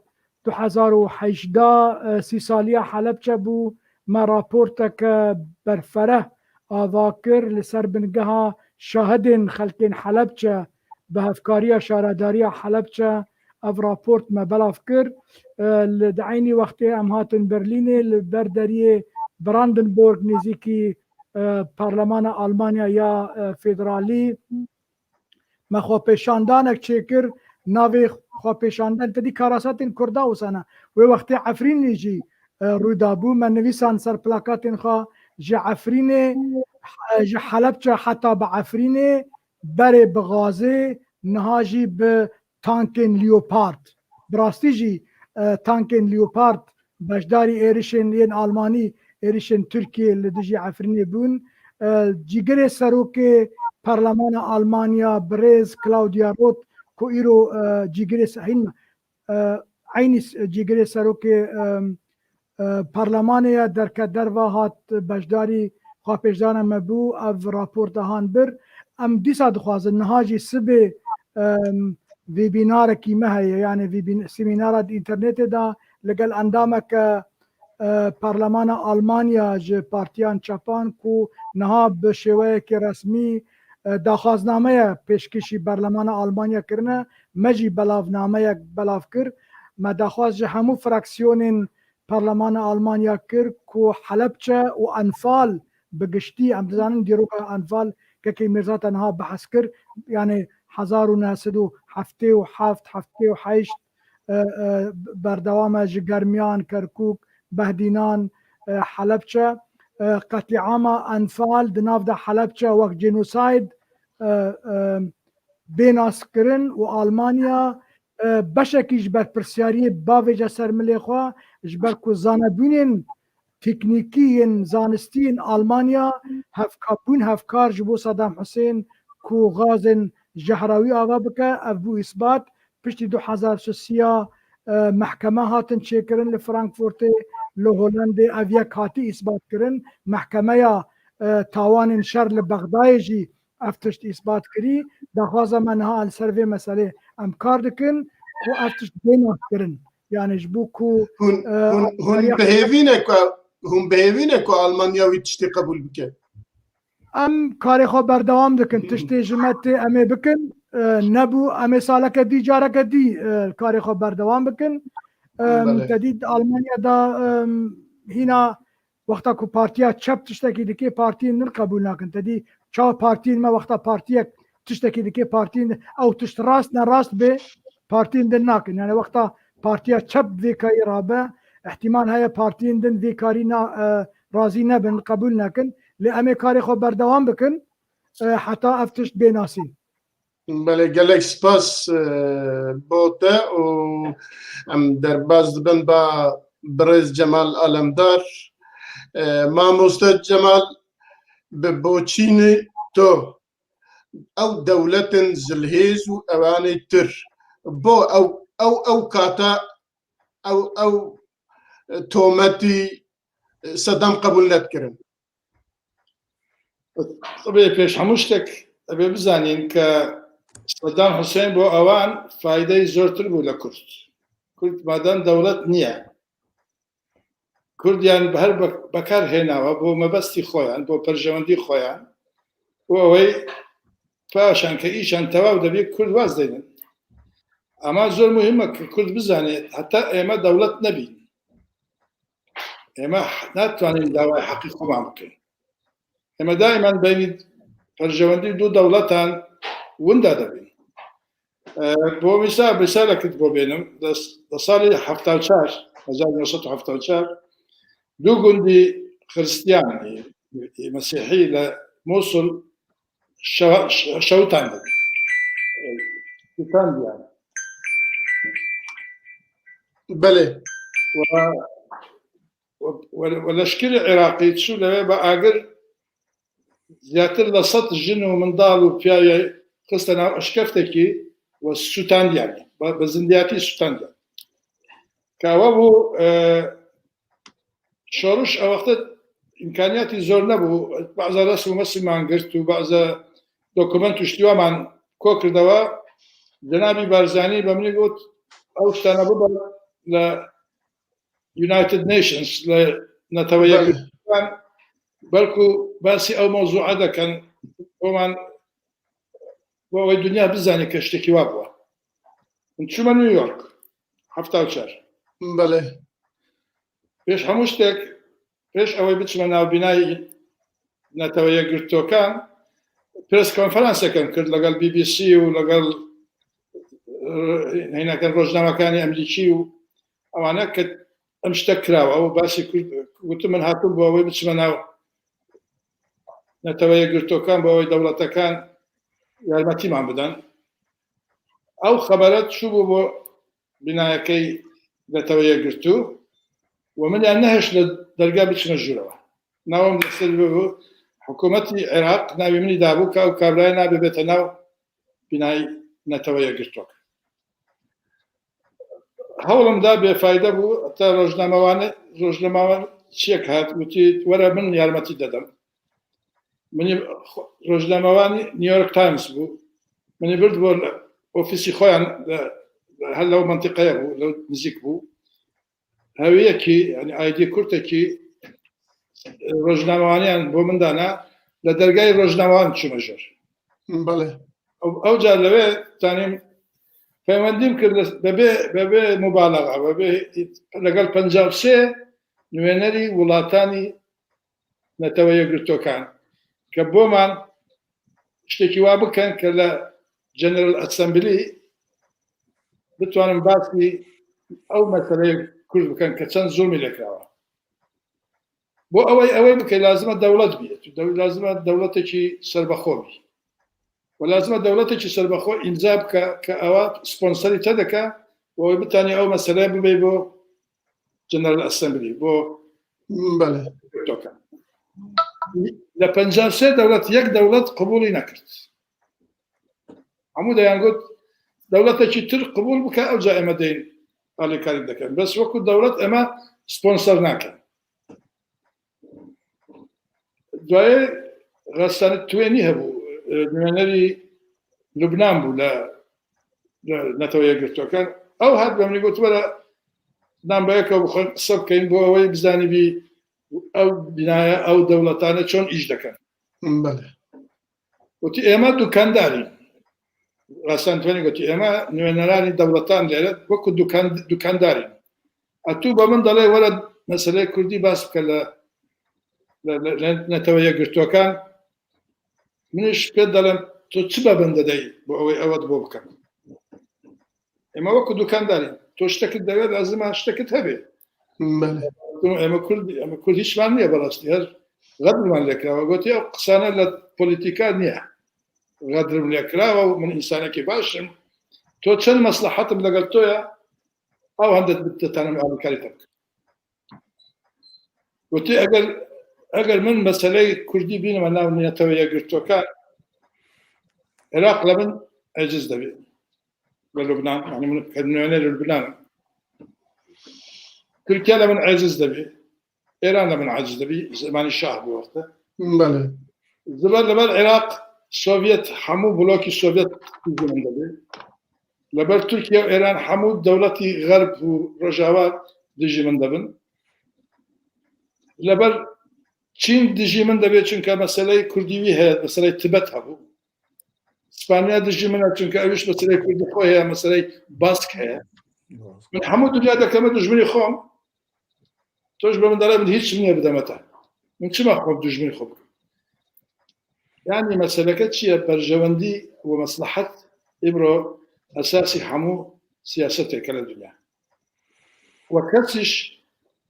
du hezar û hejdeh, e, sî saliya Helebçe bû. Me raporteke berfereh ava kir li ser bingeha şahidên xelkên Helebçe, bi hevkariya Şaredariya Helebçe ev raport me belav kir. E, li, di eynî wextê em hatin Berlînê, li ber deriyê Brandenburg, nêzîkî, e, Parlemana Almanya ya, e, Federalî. Me xwepêşandanek çêkir, navê xwepêşandan, te dî karasatên Kurda wisa ne. Wê wextê Efrînê jî, e, rû dabû. Me nivîsan ser plakatên xwe ji Efrînê, e, ji Helebçe heta bi Efrînê, berê bi gazê, niha jî bi tankên Leopard. Bi rastî jî, e, tankên Leopard beşdarî êrişên yên Almanî, êrişên Tirkiyê li dijî Efrînê bûn. E, cîgirê serokê Perlemana Almanya, birêz Claudia Roth, ku îro, e, cîgirê se-, hîn, e, eynî s-, cîgirê serokê, e, e, Perlemanê ye, derket derva hat beşdarî xwepêşdana me bû, ev raporta han bir. Em dîsa dixwazin, niha jî sibê, e, vîbînarekî me heye, yani vîbîn-, semînara di înternetê de li gel endameke, e, Perlemana Almanya ji partiyan çepan ku niha bi şêweyekê resmî, e, daxwaznameye pêşkêşî Perlemana Almanya kirine, me jî belavnameyek belav kir. Me daxwaz ji hemû fraksiyonên Perlemana Almanya kir ku Helebçe û Enfal bi giştî, em dizanin dîroka Enfal kekê Mîrza te niha behs kir, yani hezar û neh sed û heftê û heft, heftê û heşt, e, e, berdewam e ji Germiyan, Kerkûk, Behdînan, e, Helebçe. E, qetlîama Enfal di nav de Helebçe wek genosayd, e, e, bê naskirin û Almanya, e, beşekî ji berpirsiyariyê bavêje ser milê xwe, ji ber ku zanebûnên teknîkî yên zanistî yên Almanya hevka-, bûn hevkar ji bo Saddam Husên ku gazên jehra wî ava bike, ev bû îsbat. Piştî du hezar sisiya, e, mehkeme hatin çêkirin li Frankfurtê, li Holandê ev yek hatî îsbat kirin. Mehkemeya, e, tawanên şer li Bexdayê jî ev tişt îsbat kirî. Daxwaza me niha li ser vê meselê em kar dikin ku ev tişt bê naskirin. Yani ji bo ku, Hûn, e, hûn, hûn almanya bi hêvî ne ku, hûn bi hêvî ne ku Almanya wî tiştê qebûl bike? Em karê xwe berdewam dikin. Tiştê ji me tê em ê bikin. E, nebû, em ê saleke dî, careke dî, e, karê xwe berdewam bikin. E, Belê. Te dît Almanya da, e, hîna wexta ku partiya çep tiştekî dike, partiyên din qebûl nakin. Te dî çawa partiyên me wexta partiyek tiştekî dike, partiyên din, ew tişt rast ne rast bê, partiyên din nakin. Yani wexta partiya çep vê kayî rabe, ihtimal heye partiyên din vê karî na-, e, razî nebin, qebûl nekin. Lê em ê karê xwe berdewam bikin, e, heta ev tişt bê nasîn. Belê, gelek spas, e, bo te û em derbas dibin ba birêz Cemal Alemdar. E, mamoste Cemal, bi boçînê to ew dewletên zilhêz û ewanê tir bo ew, ew, ew kata ew, ew tometî Sedam qebûl nedikirin. Tabii pêş hemû ştek divê bizanîn ke Sedam Husên bo ewan faydeyî zortir bû li Kurd. Kurd madem dewlet niye. Kurdiyan bi her be-, bekar hênawa bo mebestî xwe yan, bo perjewendî xwe yan. Û ewey paşan ke îşan tewaw debî Kurd waz deynin. Ama zor muhim e ke Kurd bizane heta ême dewlet nebîn. Ême natwanîn dawayê heqî xweman bikin. Ême daîman beynî perjewendî du dewletan winda dibin. E, bo mîsal, mîsalekî bo bênim, di, di salê hefta û çar, hezar neh sed û hefta û çar, du gundî Xiristiyan, e, e, Mesîhî li Mosul şewa-, şe-, şewitandin. Şewitandin yani. Belê. Ve, ve, ve, ve leşkerê Iraqî çû lewê bi agir ziyadtir li sed jin û mindal û piyayê xiste nav eşkeftekî ve sûtandiyan. Bi, bi zindiyatî sûtandiyan. Ka we bû, e, Şoriş ew wexte îmkaniyatî zor nebû. Bazı resim û mesimman girt û bazı dokument û ştiwaman ko kirdewa. Cenabî Barzanî bi min got, ew tiştane bibe li United Nations, li Netewe Belê. Yekgirtûyan, belku basî ew mewzûa dekin, oman bo ewê dinya bizane ke tiştekî wa bû. Min çûme New York, hefta û çar. Belê. Pêş hemû ştek, pêş ewê biçime navbînayî Netewe Yekgirtokan, pres konferansekan kir legel B B C û legel, e, hênekan rojnamekanê Emerîkî û ewane ke em ştek kirawa û basî kir, gotim min hatim bo ewê biçime nav Netewe Yekgirtokan, bo ewê dewletekan yarmetîman bidan. Ew xebere çûbû bo binayekey Neteweyê Yekgirtû û min yan nehişt li dergah biçime jûrewa. Navê min li ser bû, hikûmetî Iraq navê min dabû ka ew kabrayê nabê bête nav binayê Neteweyê Yekgirtû. Hewlim da bêfayde bû, heta rojnamewanê, rojnamewan çiyek hat, gotî, were min yarmetî dedim. Minî xwe-, rojnamewanî New York Times bû. Minî bird bo li ofîsî xwe yan li, li her lew mentiqeye bû, lew nizîk bû. Hewiyekî, yanî aîdî kurtekî, e, rojnamewaniyan bo min dana, li dergahê rojnamewan çûme jor. Belê. Ew, ew car li wê tanî peywendî min kir, bebê, bebê mubalaxa, bebê, legel penca sê nûênerî welatanî Neteweyê Yekgirtokan ke bo man tiştekî wa bikin ke li General Assembly bitwanin basî ew meseleyê Kurd bikin ke çend zulmî lê kirawa. Bo ewey, ewey bike lazim e dewlet bî. Tu dew-, lazim e dewletekî serbexwe bî. Û lazim e dewletekî serbexwe îmza bike ke ewa sponsorî te dike û ew bitanî ew meseleye bibê bo General Assembly, bo Belê. Token. Li penca sê dewlet, yek dewlet qebûlî nekird. Hemû deyan got, dewletekî Tirk qebûl bike, ew ca ême deyên alîkarî dikin. Bes wekû dewlet ême sponsor nakin. Duayê Xesanî Tuwênî hebû, e, nûnerî Lubnan bû li, li Neteweyê Yekgirtokan. Ew hat be min got, were nan be yek ew bi xwe qise bikeyin, bo ewey bizanîbî ew bînaya, ew dewletane çon îş dikin. Belê. Gotî, ême dukandarîn. Xesanî Tuwênî gotî, ême nûneranî dewletan lêre wekû dukan-, dukandarîn. A tu be min delê were meseleyê Kurdî bas bike li, li, li, li Neteweyê Yekgirtokan. Min îş pê delem, tu çi be min dedey bo ewey ew bo bikin. Ême wekû dukandarîn. Tu ştekit devê lazim e ştekit hebe. Belê. Ême Kurd, ême Kurd hîç man niye berastî. Her xedr man lê kirawa. Gotî, ew qisane li polîtîka niye. Xedr min lê kirawa û min însanekî baş im. Tu çend meslehetim legel to ya, ew hende ditanim alîkarî te bikim. Gotî, eger, eger min meseleyê Kurdî bînime nav Neteweyê Yekgirtokan, Iraq li min eciz debî. Li Lubnan, yanî min nûnerê Lubnan. Tirkiye li min eciz debî. Îran li min eciz debî. Zemanî şah bû wexte. Belê. Ziber li ber Iraq, Sovyet, hemû blokî Sovyet dijî min dibî. Li ber Tirkiye û Îran hemû dewletî Xerb û Rojava dijî min dibin. Li ber Çîn dijî min dibê, çunke meseleyê Kurdî wî heye, meseleyê Tibet hebû. Spanya dijî min e, çunke ew îş meseleyê Kurdî xwe heye, meseleyê Bask heye. Min hemû dinya dekeme dijminî xwe. Tu ji bo min dere min hîç niye bideme te. Min çima xwe bi dijminî xwe bikim? Yanî meseleke çi ye? Berjewendî û meslehet îmro esasî hemû siyasetê kele dinya. We kesîş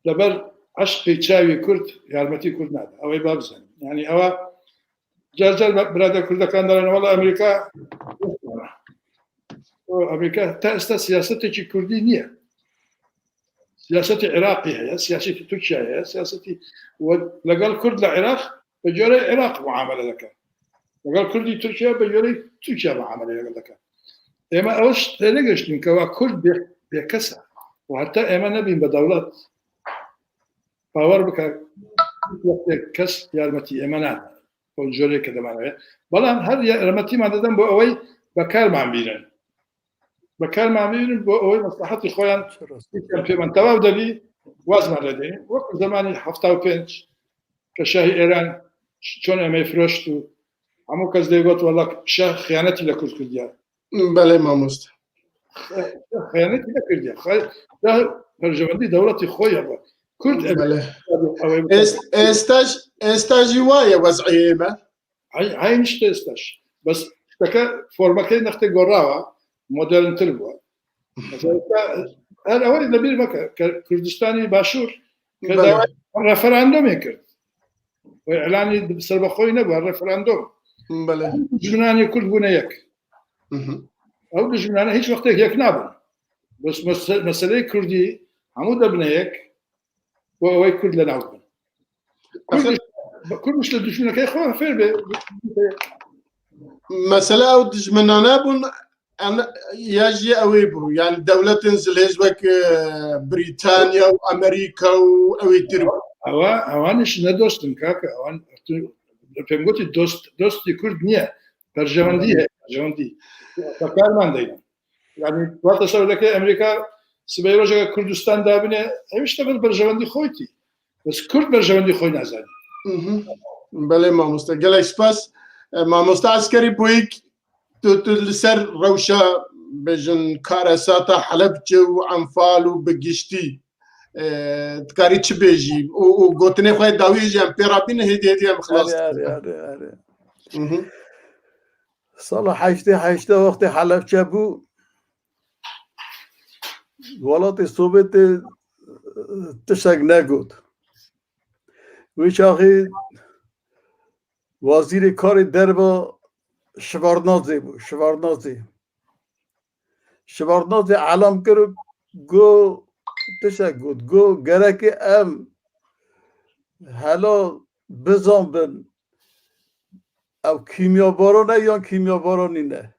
li ber eşqê çawî Kurd yarmetî Kurd nade. Ew ê ba bizanî. Yanî ewa car car be-, birade Kurdekan dere ne, wela Amerîka, o Amerîka te esta siyasetekî Kurdî niye. Siyasetê Iraqî heye, siyasetê Tirkiye heye, siyasetî we legel Kurd li Iraq bi corê Iraq muamele dike. Legel Kurdî Tirkiye bi corê Tirkiye muamele legel dike. Ême ew tênegeştin ke wa Kurd bê, bêkes e. Û heta ême nebîn bi dewlet, bawer bike, wextê kes yarmetî ême nade. Û corê ke deman heye. Belam her yarmetî me didin bo ewey bekarman bînin. Bekarman bînin bo ewey meslehetî xwe yan pêman tewav debî, wazman lê deynin. Wek zemanî hefta û pênc ke şahî Êran çon êmey firoşt û hemû kes dê got, wela şah xiyanetî li Kurd kirdiye. Belê mamoste. Şah xiyanetî nekirdiye. Xwe-, şah berjewendî dewletî xwe ye. Kurd Belê. Êst-, êsta jî, êsta jî wa ye wez'iyê me. Hey, hey, nişte êsta jî. Bes tişteke formekê nextê gorawa, moderntir bû. Mesela, her ew li bîr meke, ke Kurdistanî Başûr, ke Belê. Dawa referandumê kir. Wê îlanî serbexweyî nebû, referandum. Belê. Dijminanê Kurd bûne yek. Hı hı. Ew dijminane hiç wextek yek nabin. Bes mese-, meseleyê Kurdî hemû debine yek, û ew ê Kurd li nav bin. Kurdiş, Kurdiş li dijminekê xwe fêr be. Mesele ew dijminane bûn, em, ya jî ew ê bû. Yani dewletên zilhêz wek, e, Brîtanya û Amerîka û ew ê tir bû. Ewa, ewan iş ne dostum kaka. Ewan, tu, pêngotî dost, dostî Kurd niye. Berjewendî ye, berjewendî. Sakarman deyne. Yani, wata şewleke Amerîka sibê rojeke Kurdistan dabine, ev işte bir berjewendî xoytî. Bes Kurd berjewendî xwe nazanî. Mhm. Belê mamoste. Gelek spas. E, mamoste Eskerî Boyik, tu, tu li ser rewşa bêjin karesata Helebce û Enfal û bi giştî, e, dikarî çi bêjî? Û, û gotinê xwe dawî jî em pê rabîne hêdî hêdî em xilas dikin. Erê, erê, erê, erê. Mhm. Sala heştê heştê wextê Helebçe bû, welatê Sovyetê tiştek negot. Wî çaxî wezîrê karê derve Şevardnadze bû, Şevardnadze. Şevardnadze elam kir, got, tiştek got, got, gereke em hela bizanbin, ew kîmyabaran e yan kîmyabaran nîne.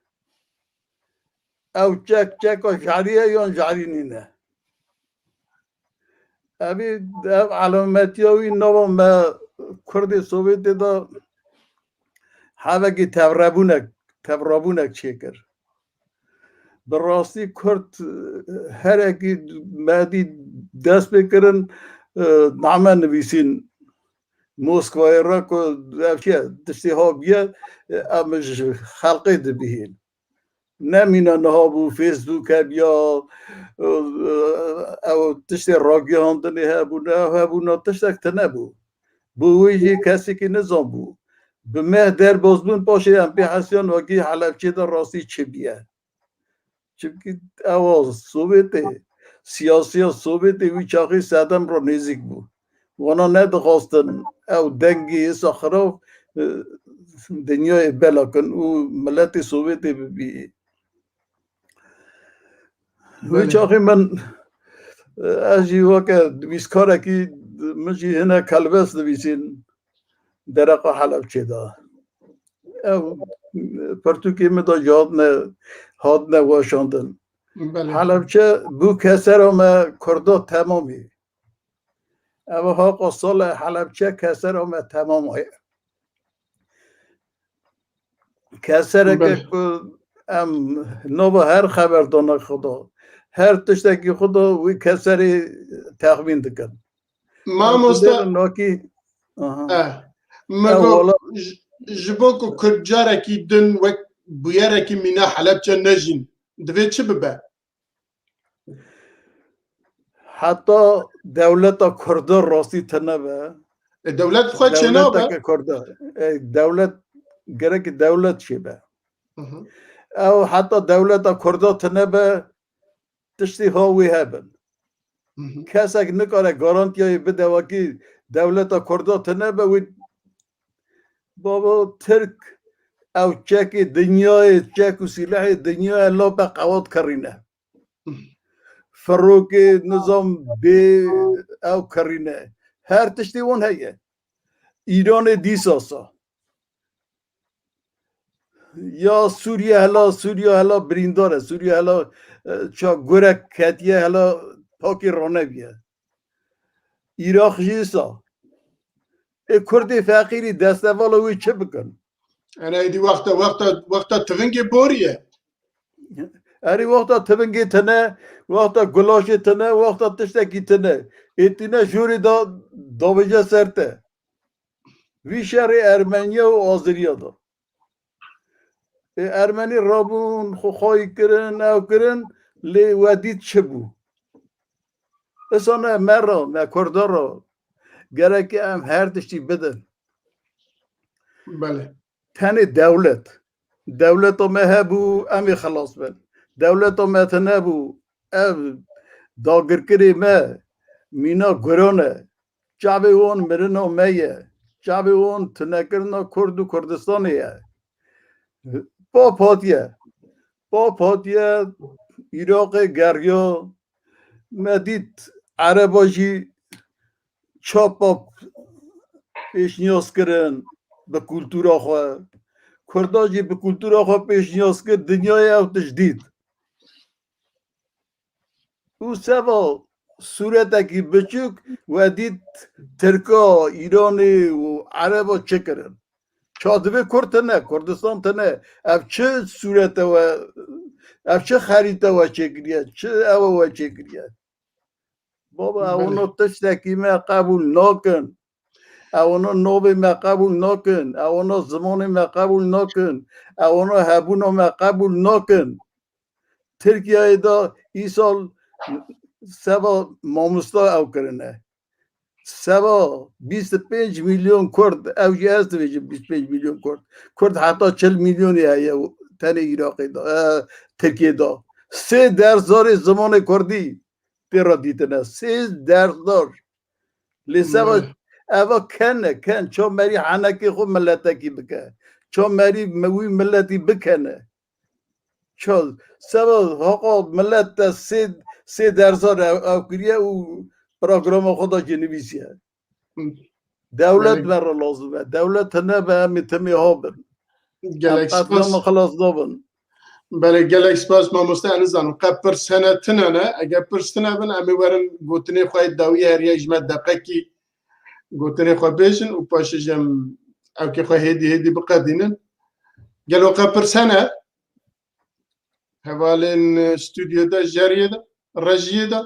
Ew çek, çeka jarî ye yan jarî nîne. Evî, ev elametiya wî nava me Kurdê Sovyetê de hevekî tevrebûnek, tevrabûnek çêkir. Bi rastî Kurd, e, herekî me dî dest pê kirin, e, name nivîsîn Moskwayê re ku ev çi ye, tiştê ha bûye, e, em ji xelqê dibihîn. Nemîne niha bû, Facebook hebûya, e, e, ew tiştê ragihandinê hebûne, ew hebûna tiştek tune bû. Bo wî jî kesekî nizanbû. Bi meh derbas bûn, paşê em pê hesiyan wekî Helebçê de rastî çi bûye. Çimkî ewa Sovyetê, siyasiya Sovyetê wî çaxî sedem re nêzîk bû. Wana nedixwastin ew dengê îsa xirav, e, dinyayê bela kin û miletê Sovyetê bibî. Wê Belê. çaxê min, e, ez jî weke nivîskarekî, min jî hinek helbest nivîsîn dereqa Helebçê de. Ew, e, pirtûkê min de jî hatine, hatine weşandin. Belê. Helebçe bû kesera me Kurda temamî. Ev haqa sala Helebçe kesera me temam e. Kesereke Belê. ku em nava her xeberdanek xwe de, her tiştekî xwe de wî keserê texmîn dikin. Mamoste, Em nakî, aha. eh, me Ew got, wala ji, ji bo ku Kurd carekî din wek bûyerekî mîna Helebçe nejîn, divê çi bibe? Heta dewleta Kurda rastî tune be. E, dewlet xwe çênabe. Dewleteke Kurda. E, dewlet, gerek dewlet çêbe. Hı hı. Ew heta dewleta Kurda tune be, tiştî ha wî hebin. Hı hı. Kesek nikare garantiyayê bide wekî dewleta Kurda tune be, wî baba Tirk ew çekê dinyayê, çek û sîlehê dinyayê lape qewat kirîne. Firokê nizam bê ew kirîne. Her tiştê wan heye. Îranê dîsa sa. Ya Sûriye hela, Sûriye hela birîndar e. Sûriye hela, e, ça gurek ketiye hela pakî raneviye. Îraq jî sa. Ê Kurdê feqîrî destevala wî çi bikin? Ene êdî wexta, wexta, wexta tivingê borî ye. Erê wexta tivingê tine, wexta gulaşê tine, wexta tiştekî tine. Ê tîne jûrê da davêje ser te. Vî şerê Ermeniya û Azeriya da. Ê Ermenî rabûn, xwe xwayî kirin, ew kirin, lê we dît çi bû? Îsane me re, me Kurda re, gerek em her tiştî bidin. Belê. Tenê dewlet. Dewleta me hebû, em ê xilas bin. Dewleta me tune bû, ev dagirkirê me, mîna guran e. Çavê wan mirina me ye. Çavê wan tunekirina Kurd û Kurdistanê ye. Pap hatiye. Pap hatiye Iraqê geriya, me dît Ereba jî çapa pêşniyaz kirin bi kultura xwe. Kurda jî bi kultura xwe pêşniyaz kir, dinyayê ew tişt dît. Û seva sûretekî biçûk we dît Tirka, Îranê û Ereba çi kirin. Ça divê Kurd tune, Kurdistan tune. Ev çi sûrete we, ev çi xerîte we çêkiriye, çi ew we çêkiriye? Baba, ew Belê. Ono tiştekî me qebûl nakin. Ew ono navê me qebûl nakin. Ew ono zimanê me qebûl nakin. Ew ono hebûna me qebûl nakin. Tirkiyeyê de îsal seva mamosta ew kirine. Seva bîst û pênc milyon Kurd, ew jî ez dibêjim bîst û pênc milyon Kurd. Kurd heta çil milyonê heye tenê Iraqê de, e, Tirkiyê de. Sê dersdarê zimanê Kurdî tê re dîtine. Sê dersdar. Lê seva Evet. eva ken e, ken. Ça merî henekê xwe miletekî bike. Ça merî me-, wî miletî bikene. Ça, seva haqa milet de sê, sê dersdar ew, ew kiriye û programa xwe da jî nivîsiye. Hı. Dewlet Belê. me re lazim e. Dewlet hine be, em ê timê ha bin. Gelek Em spas. qedrê me xilas nabin. Belê, gelek spas mamoste, ez nizanim. Qe pirs hene tune ne? Eger pirs tune bin, em ê werin gotinê xwe yê dawiyê heriye ji me deqekî gotinê xwe bêjin û paşê jî em ewkê xwe hêdî hêdî biqedînin. Gelo qe pirs hene? Hevalên stûdyoyê de, jeriyê de, rejiyê de?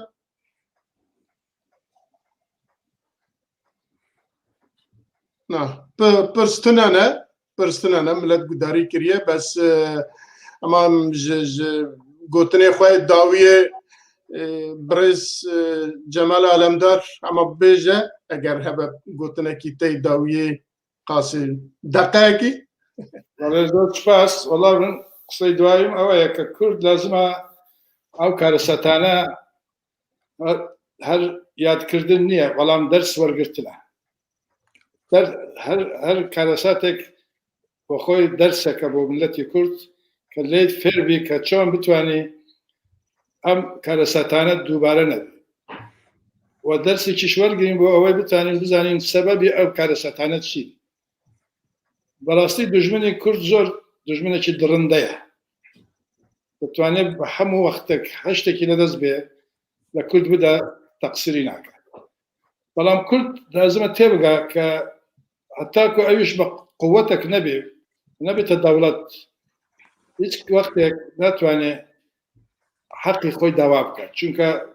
Na, pi-, pirs tune ne, pirs tune ne, milet gudarî kiriye, bes, e, ema em ji, ji gotinê xwe yê dawiyê, e, birêz, e, Cemal Alemdar, ema bêje, eger hebe gotinekî te yê dawiyê qasî deqeyekî. Belê, zor spas. Wela min qisey duayî min ew e ke Kurd lazim e ew karesetane her, her yadkirdin niye, belam ders wergirtin e. Der, her, her karesatek bi xwe derseke bo miletî Kurd ke lê fêr bî ke çawan bitwanî em karesatane dubare nebe. We dersê çi ji wergirîn bo ew ê bitanîn, bizanîn sebebê ew karesatane çi. Bi rastî dijminê Kurd zor dijminekî dirinde ye. Ditwanê bi hemû wextek heştekî li dest bê, li Kurd bide teqsîrî nake. Belam Kurd lazim e têbiga ke heta ku ew ji bi quwetek nebê, nebête dewlet, hiç wextek natwanê heqî xwe dawa bike. Çunke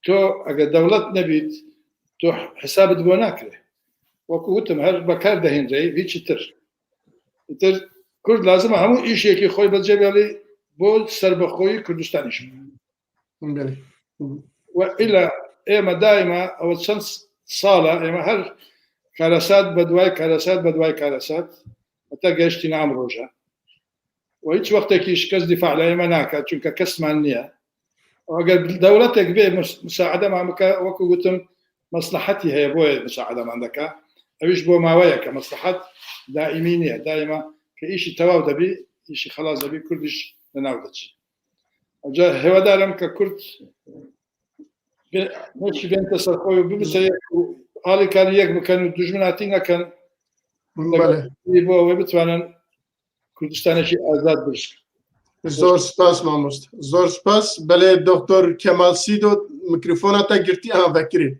to eger dewlet nebît, to hesabê di bo nakire. Wekî gotim, her bekar dehînre, vî çitir. Îtir Kurd lazim e hemû îşekî xwe bicebelî bo serbixweyî Kurdistanê jî. Belê. We îla ême daîma ew çend sal e, ême her karesat be duay karesat be duay karesat heta geştîne em roja. Û hiç wextekî ji kes dîfa li ême nake, çunke kesman niye. Û eger dewletek bê mus-, musaedeman bike, wekî gotim, meslehetî heye, boye musaedeman dike. Ew ji bo maweyeke meslehet daîmî niye. Daîma ke îşî tewaw debî, îşî xelas debî, Kurdiş li nav diçî. Eca hêvadar im ke Kurd bê-, neşî bên te ser xwe û bibise yek û alîkarî yek bikin û dijminatî nekin. Belê. Bo ew ê bitwanin Kurdistanekî azad bi risk. Zor spas mamoste. Zor spas. Belê Doktor Kemal Sîdo, mikrofona te girtî, aha vekirî.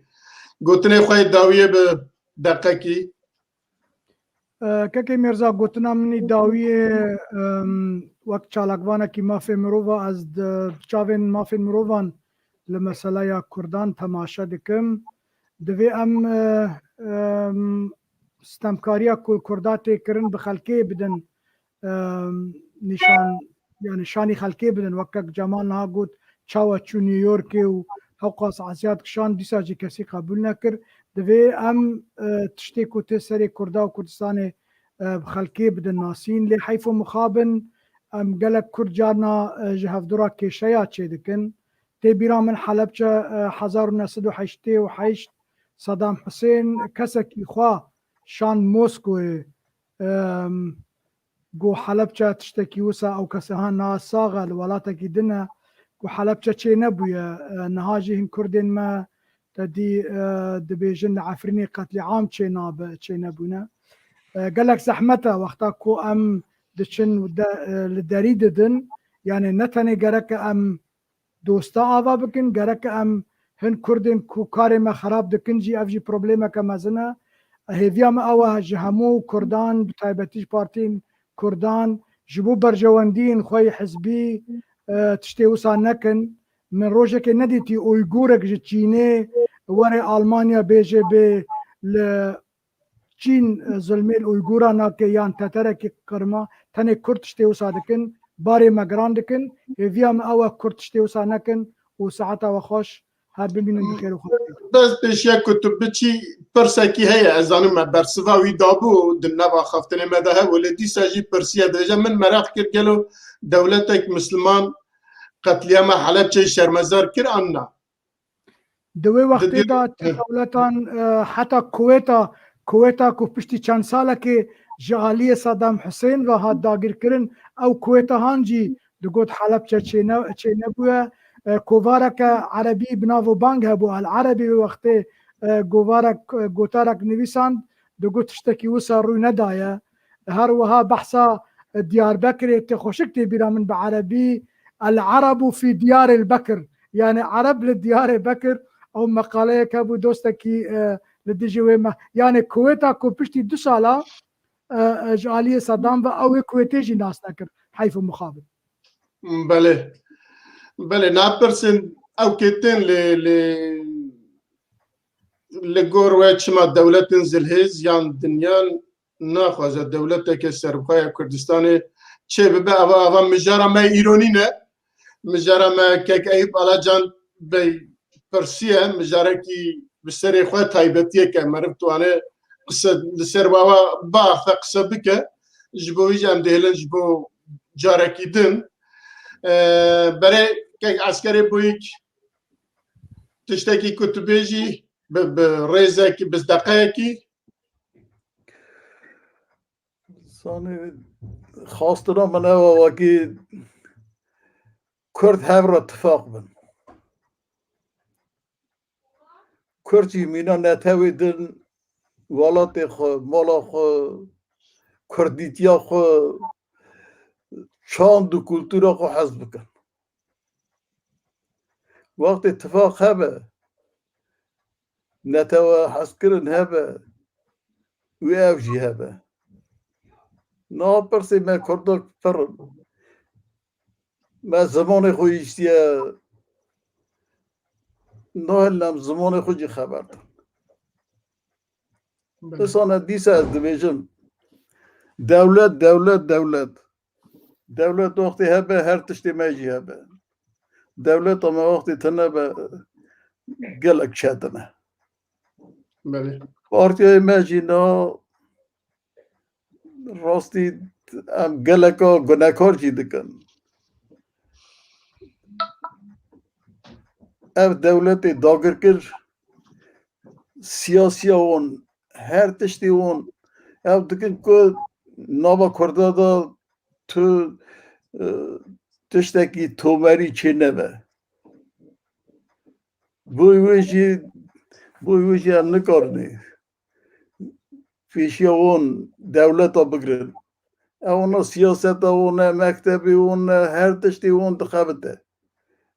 Gotinê xwe yê dawiyê bi deqekî. E, Kekê Mêrza, gotina min î dawiyê, em, wek çalakvanekî mafê mirova ez di çavên mafên mirovan li meseleya Kurdan temaşe dikim. Divê em, e, em, stemkariya ku Kurda tê kirin bi xelkê bidin, em, nîşan, yani şanî xelkê bidin. Wek kek Cemal niha got, çawa çû New Yorkê û hewqas eziyat kişand, dîsa jî kesî qebûl nekir. Divê em, e, tiştê ku tê serê Kurda û Kurdistanê, e, bi xelkê bidin nasîn. Lê heyf û mixabin, em gelek Kurd carna, e, ji hevdû re kêşeya çêdikin. Tê bîra min Helebçe, e, hezar û neh sed û heştê û heşt Saddam Husên kesekî xwe şand Moskoyê, em, ku Helebçe tiştekî wisa ew kesê han niha sax e, li welatekî din e, ku Helebçe çê nebûye. E, niha jî hin Kurdên me te dî, e, dibêjin li Efrînê qetlîam çê nabe, çê nebûne. E, gelek zehmet e wexta ku em diçin de, e, li derî didin. Yani ne tenê gereke em dosta ava bikin, gereke em hin Kurdên ku karê me xerab dikin jî, ev jî problemeke mezin e. Hêviya me ew e ji hemû Kurdan, bi taybetî ji partiyên Kurdan, ji bo berjewendiyên xwe yê hizbî, e, tiştê wisa nekin. Min rojekê nedîtî Uygurek ji Çînê were Almanya bêje bê li Çîn, e, zilmê li Uygura nake yan teterekî qirma, tenê Kurd tiştê wisa dikin, barê me giran dikin. Hêviya min ew e Kurd tiştê wisa nekin û saeta we xweş, her bimînin bi xêr û xweşî. Bes pêşiya ku tu biçî, pirsekî heye, ez zanim me bersiva wî dabû, di nava xeftinê me de hebû, lê dîsa jî pirsiye, dibêje, min meraq kir, gelo dewletek misliman qetlîama Helebçeyê şermezar kir an na? Di wê wextê de dewletan, e, heta Kuwêta, Kuwêta ku piştî çend salekê ji aliyê Saddam Hussein ve hat dagirkirin, ew Kuwêta han jî digot Helebçe çêne-, çênebûye. E, kovareke erebî bi nav û bang hebû, El Erebî wê wextê, e, govarek, e, gotarek nivîsand, digot tiştekî wisa rûy nedaye. Her wiha behsa, e, Diyarbekirê tê xweşik tê bîra min bi erebî, El Erebu fî Diyaril Bekir. Yani Ereb li Diyarê Bekir, ew meqaleyek hebû dostekî, e, li dijî wê me. Yani Kuwêta ku piştî du sala, e, e, ji aliyê Saddam ve ew ê Kuwêtê jî nas nekir. Heyf û mixabin. Belê. Belê, napirsên ew kê tên li, li, li gor we çima dewletên zilhêz yan dinyan naxwaze dewleteke serbixwe ya Kurdistanê çê bibe. Ava, ava mijara me îro nîne. Mijara me kek Eyûp Alacan Bey pirsiye, mijarekî bi serê xwe taybetiyeke meriv diwane qise li ser wawa biaxe qise bike. Ji bo wî jî em dihêlin ji bo carekî din. Ee, berê kek Eskerê Boyîk tiştekî ku tu bêjî bi, bi rêzekî, bi deqeyekî. Zanî, xwestina min ew e wekî Kurd hev re tifaq bin. Kurd jî mîna netewê din welatê xwe, mala xwe, kurdîtiya xwe, çand û kultura xwe hez bikin. Wextê tifaq hebe, netewe hezkirin hebe û ev jî hebe. Niha pirsê me Kurdan pir in. Me zimanê xwe hiştiye, nahêlin em zimanê xwe jî xeber din. Belê. Dîsane, dîsa ez dibêjim, dewlet, dewlet, dewlet. Dewlet wextê hebe, her tiştê me jî hebe. Dewleta me wextê tune be, gelek çetin e. Belê. Partiyayê me jî niha rastî em geleka gunekar jî dikin. Ev dewletê dagirkir, siyasiya wan, her tiştê wan, ew dikin ku nava Kurda de tu, e, tiştekî tomerî çê nebe. Bo wê jî, bo wê jî em nikarin pêşiya wan dewleta bigirin. Ewana siyaseta wan e, mektebê wan e, her tiştê wan dixebite.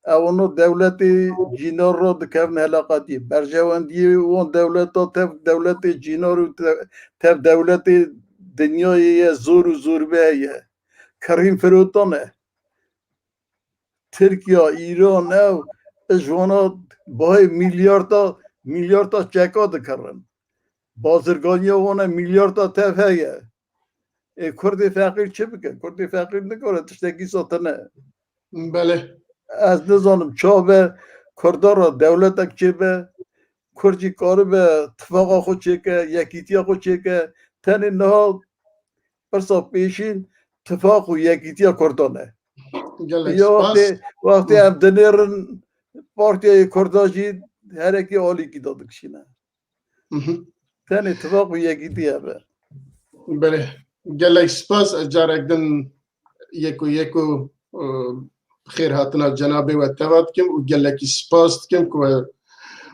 Ewana dewletê cînar re dikevin helaqatiyê. Berjewendiyê wan dewleta tev dewletê cînar û te-, tev dewletê dinyayê ye, zor û zorbe ye. Kirîn firotan e. Tirkiya, Îran, ew, ji wana bahê milyarda, milyarda çeka dikirin. Bazirganiya wan e, milyarda tev heye. Ê, Kurdê feqîr çi bike? Kurdê feqîr nikare tiştekî satine. Belê. Ez nizanim çabe Kurda re dewletek çêbe, Kurd jî karibe tifaqa xwe çêke, yekîtiya xwe çêke. Tenê niha pirsa pêşîn tifaq û yekîtiya Kurdan e. Gelek Ya spas. Wextê, wextê Hı. em dinêrin partiyayê Kurda jî herekê alîkî de dikişîne. Hı hı. Tenê tifaq û yekîtî hebe. Belê. Gelek spas, ez carek din yeko yeko, e, xêr hatina cenabê we teva dikim û gelekî spas dikim ku we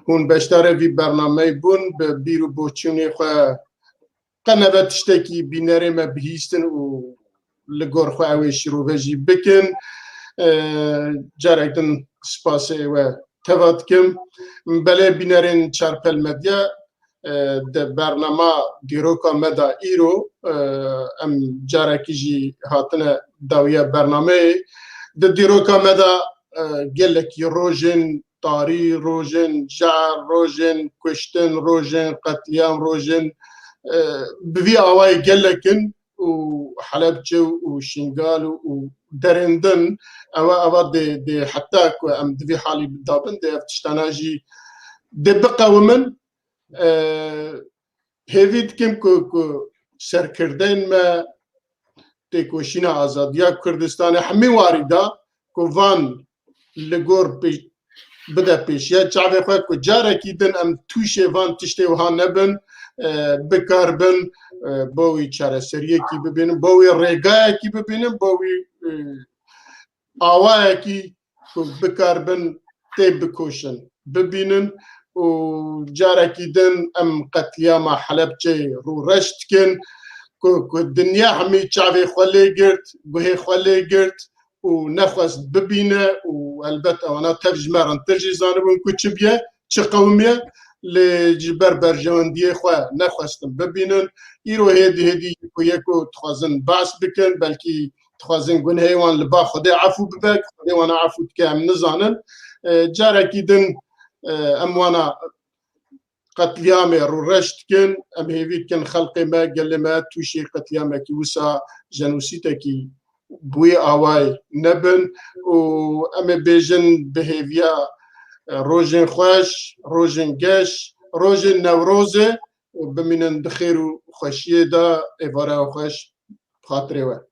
hûn beşdarê vî bernameyê bûn, bi bîr û boçûnê xwe qe nebe tiştekî bînerê me bihîstin û li gor xwe ew ê şîrove jî bikin. E, carek din spasê we teva dikim. Belê bînerên Çarpel Medya, e, di bernama dîroka me de îro, e, em carekî jî hatine dawiya bernameyê. Di dîroka me de, e, gelekî rojên tarî, rojên jar, rojên kuştin, rojên qetlîam, rojên, e, bi vî awayê gelek in û Helebçe û Şingal û, û derên din, ewa, ewa dê, dê heta ku em di vî halî dabin, dê ev tiştana jî dê biqewimin. E, hêvî dikim ku, ku serkirdeyên me têkoşîna azadiya Kurdistanê hemî warî da ku van li gor pê-, bide pêşiya çavê xwe, ku carekî din em tûşê van tiştê wiha nebin, e, bikarbin, e, bo wî çareseriyekî bibînin, bo wî rêgayekî bibînin, bo wî, e, awayekî ku bikaribin tê bikoşin, bibînin û carekî din em qetlîama Helebçeyê rûreş dikin ku, ku dinya hemî çavê xwe lê girt, guhê xwe lê girt û nexwest bibîne û helbet ewana tev ji me rintir jî zanibûn ku çi bûye, çi qewimiye, lê ji ber berjewendiyê xwe nexwestin bibînin. Îro hêdî hêdî yeko yeko dixwazin behs bikin, belkî dixwazin gunehê wan li ba Xwedê efû bibe, Xwedê wana efû dike em nizanin. E, carekî din, e, em wana qetlîamê rûreş dikin, em hêvî dikin xelkê me, gelê me tûşî qetlîamekî wisa jenosîtekî bi wî awayî nebin û em ê bêjin bi hêviya, e, rojên xweş, rojên geş, rojên Newrozê û bimînin di xêr û xweşiyê de, êvareya xweş, xatirê we.